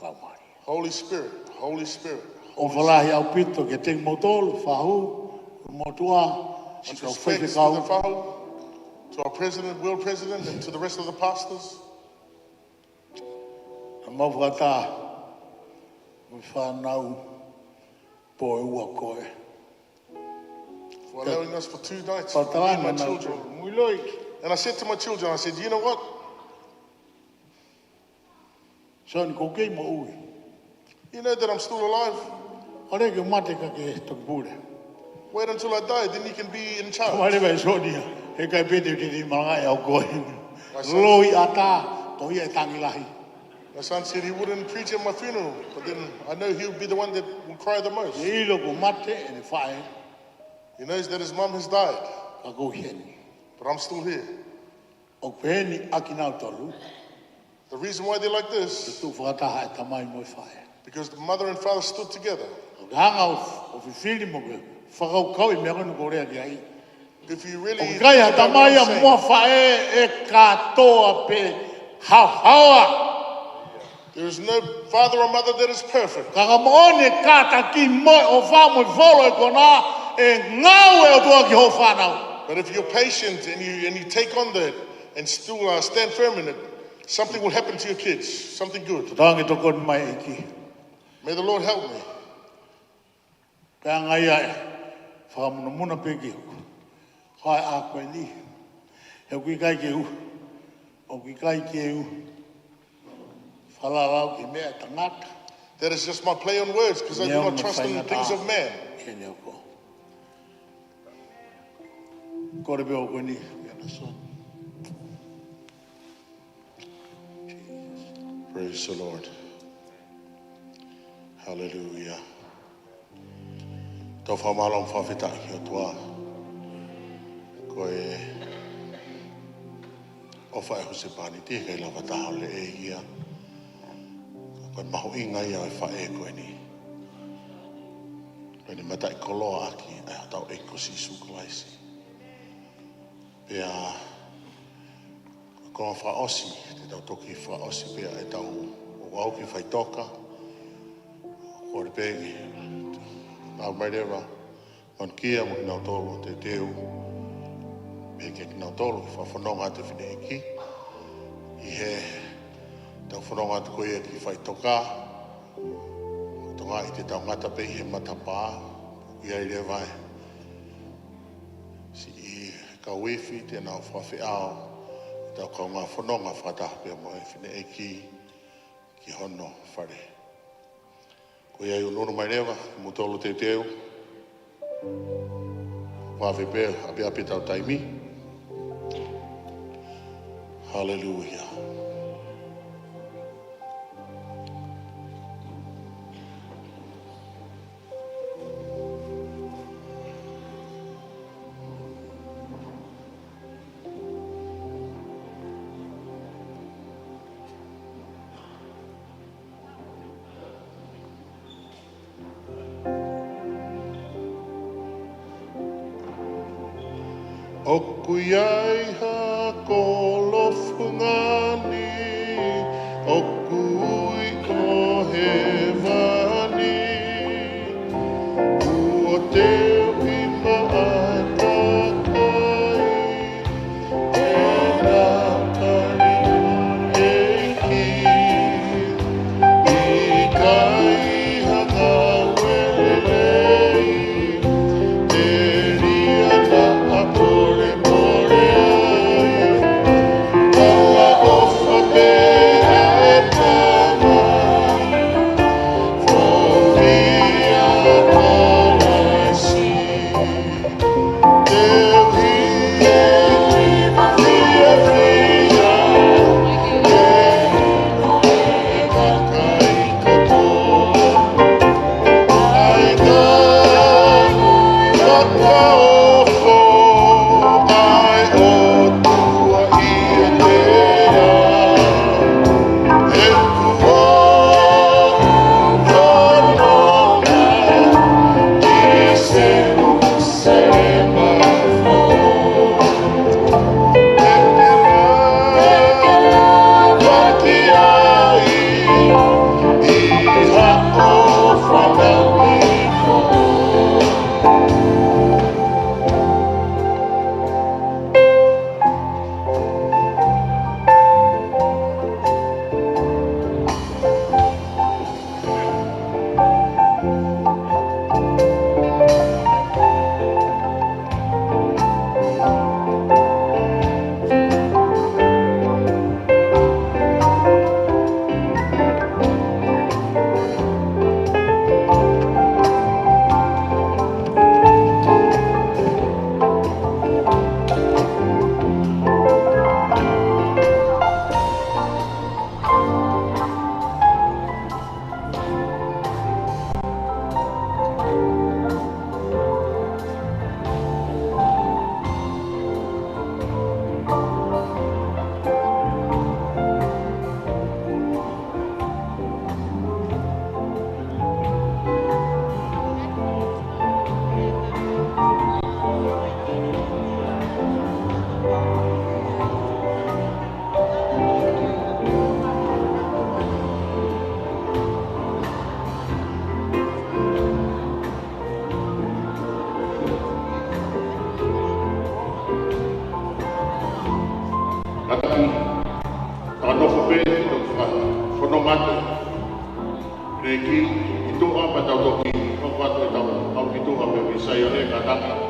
Laumālie. Holy Spirit, Holy Spirit, Holy Spirit. ʻOfa lahi ʻaupito kiate kimoutolu, fahu, motuʻa, siʻi kau faifekau. Much respect to the fahu, to our president, world president, and to the rest of the pastors. Naʻa mau fakataha mo e fānau pō ʻe ua ko ē. For allowing us for two nights, me and my children. Fakataha mo e fānau pō ʻe ua. And I said to my children, I said, "You know what? Soni, ʻoku ou kei moʻui. You know that I'm still alive. ʻOua ke mate ka ke toki pule." Wait until I die, then you can be in charge. Kau leva ʻe Soni ia, he ʻikai pē te u te te malanga ʻe au ko ē. My son, loi ʻatā, ko ia ʻe tangi lahi. My son said he wouldn't preach at my funeral, but then I know he'll be the one that will cry the most. ʻE ʻilo kuo mate ʻene faʻē. He knows that his mum has died. Ka ʻoku ou ʻi heni. But I'm still here. ʻOku ou ʻi heni ʻaki kinautolu. The reason why they're like this, ʻoku tuʻu fakataha e tamai mo e faʻē. Because the mother and father stood together. ʻOku ke hanga ʻo, ʻo fifili mo ke fakakaukauʻi e meʻa ko eni ʻoku ou lea ki ai. If you really think about what I'm saying. ʻOku ʻikai ha tamai mo ha faʻē ʻe kātoa pē haohaoa. There is no father or mother that is perfect. Ka ko e moʻoni ʻe kātaki mo e ʻofa mo e folo ʻi he konā ʻe ngāue ʻOtua ki hoʻo fānau. But if you're patient and you, and you take on that and still, uh, stand firm in it, something will happen to your kids, something good. Tangitokoni mai ʻEiki. May the Lord help me. Pea ngai ai, fakamunamuna pē ki hoku. Ko e ʻā ko eni. He ʻoku ʻikai ke u. ʻOku ʻikai ke u. Falala au ki he meʻa ʻa e tangata. That is just my play on words, 'cause I do not trust in the things of man. Neongo faingataʻa ʻeni ʻoku. Kole pē ʻoku ni, ia na so. Praise the Lord. Hallelujah. Tau fakamālō mo fakafetaʻi ki he ʻOtua. Ko e ʻofa ʻa e husepāniti, ʻikai lava taha ʻo leʻei ia. Ko e mahuʻinga ia ʻo e faʻē ko eni. Ko eni mataʻikoloa ʻaki ʻa hotau ʻEiki ko Sīsū Kalaisi. Pea, ko e fakaʻosi, te tau toki fakaʻosi pea ʻetau ʻalu ki faʻitoka. Kole pē ke, lau mai leva, manukia mo kinautolu ʻoku teuteu. Pea kiate kinautolu ʻoku fakafononga atu e fineʻeiki. ʻI heʻetau fononga atu ko ia ki faʻitoka. Ko e tonga ʻi te tau ngata pē ʻi he matapā. ʻI ai leva e siʻi kau ifi te nau fakafeʻao ʻetau kaungā fononga fakataha pea mo e fineʻeiki ki hono fale. Ko ia ʻoku ʻunuʻunu mai leva, mou tolo teuteu. Vave pē, ʻapiʻapi ʻetau taimi. Haleluia. ʻOku ʻi ai ha kolo fungani, ʻoku ui ko Hēvani. Kuo teuhi maʻa e kakai ʻena tali ʻEiki. ʻIkai ha ngāue lelei, telia naʻa polepole ai. Talaʻofa pē ʻa e Tamai, fofia Kalaisi. Kātaki, ka nofo pē, ʻi he fononga atu. ʻEiki, ʻi tuʻa pea tau toki hoko atu ʻetau aʻu ki tuʻa mei Saione, kātaki.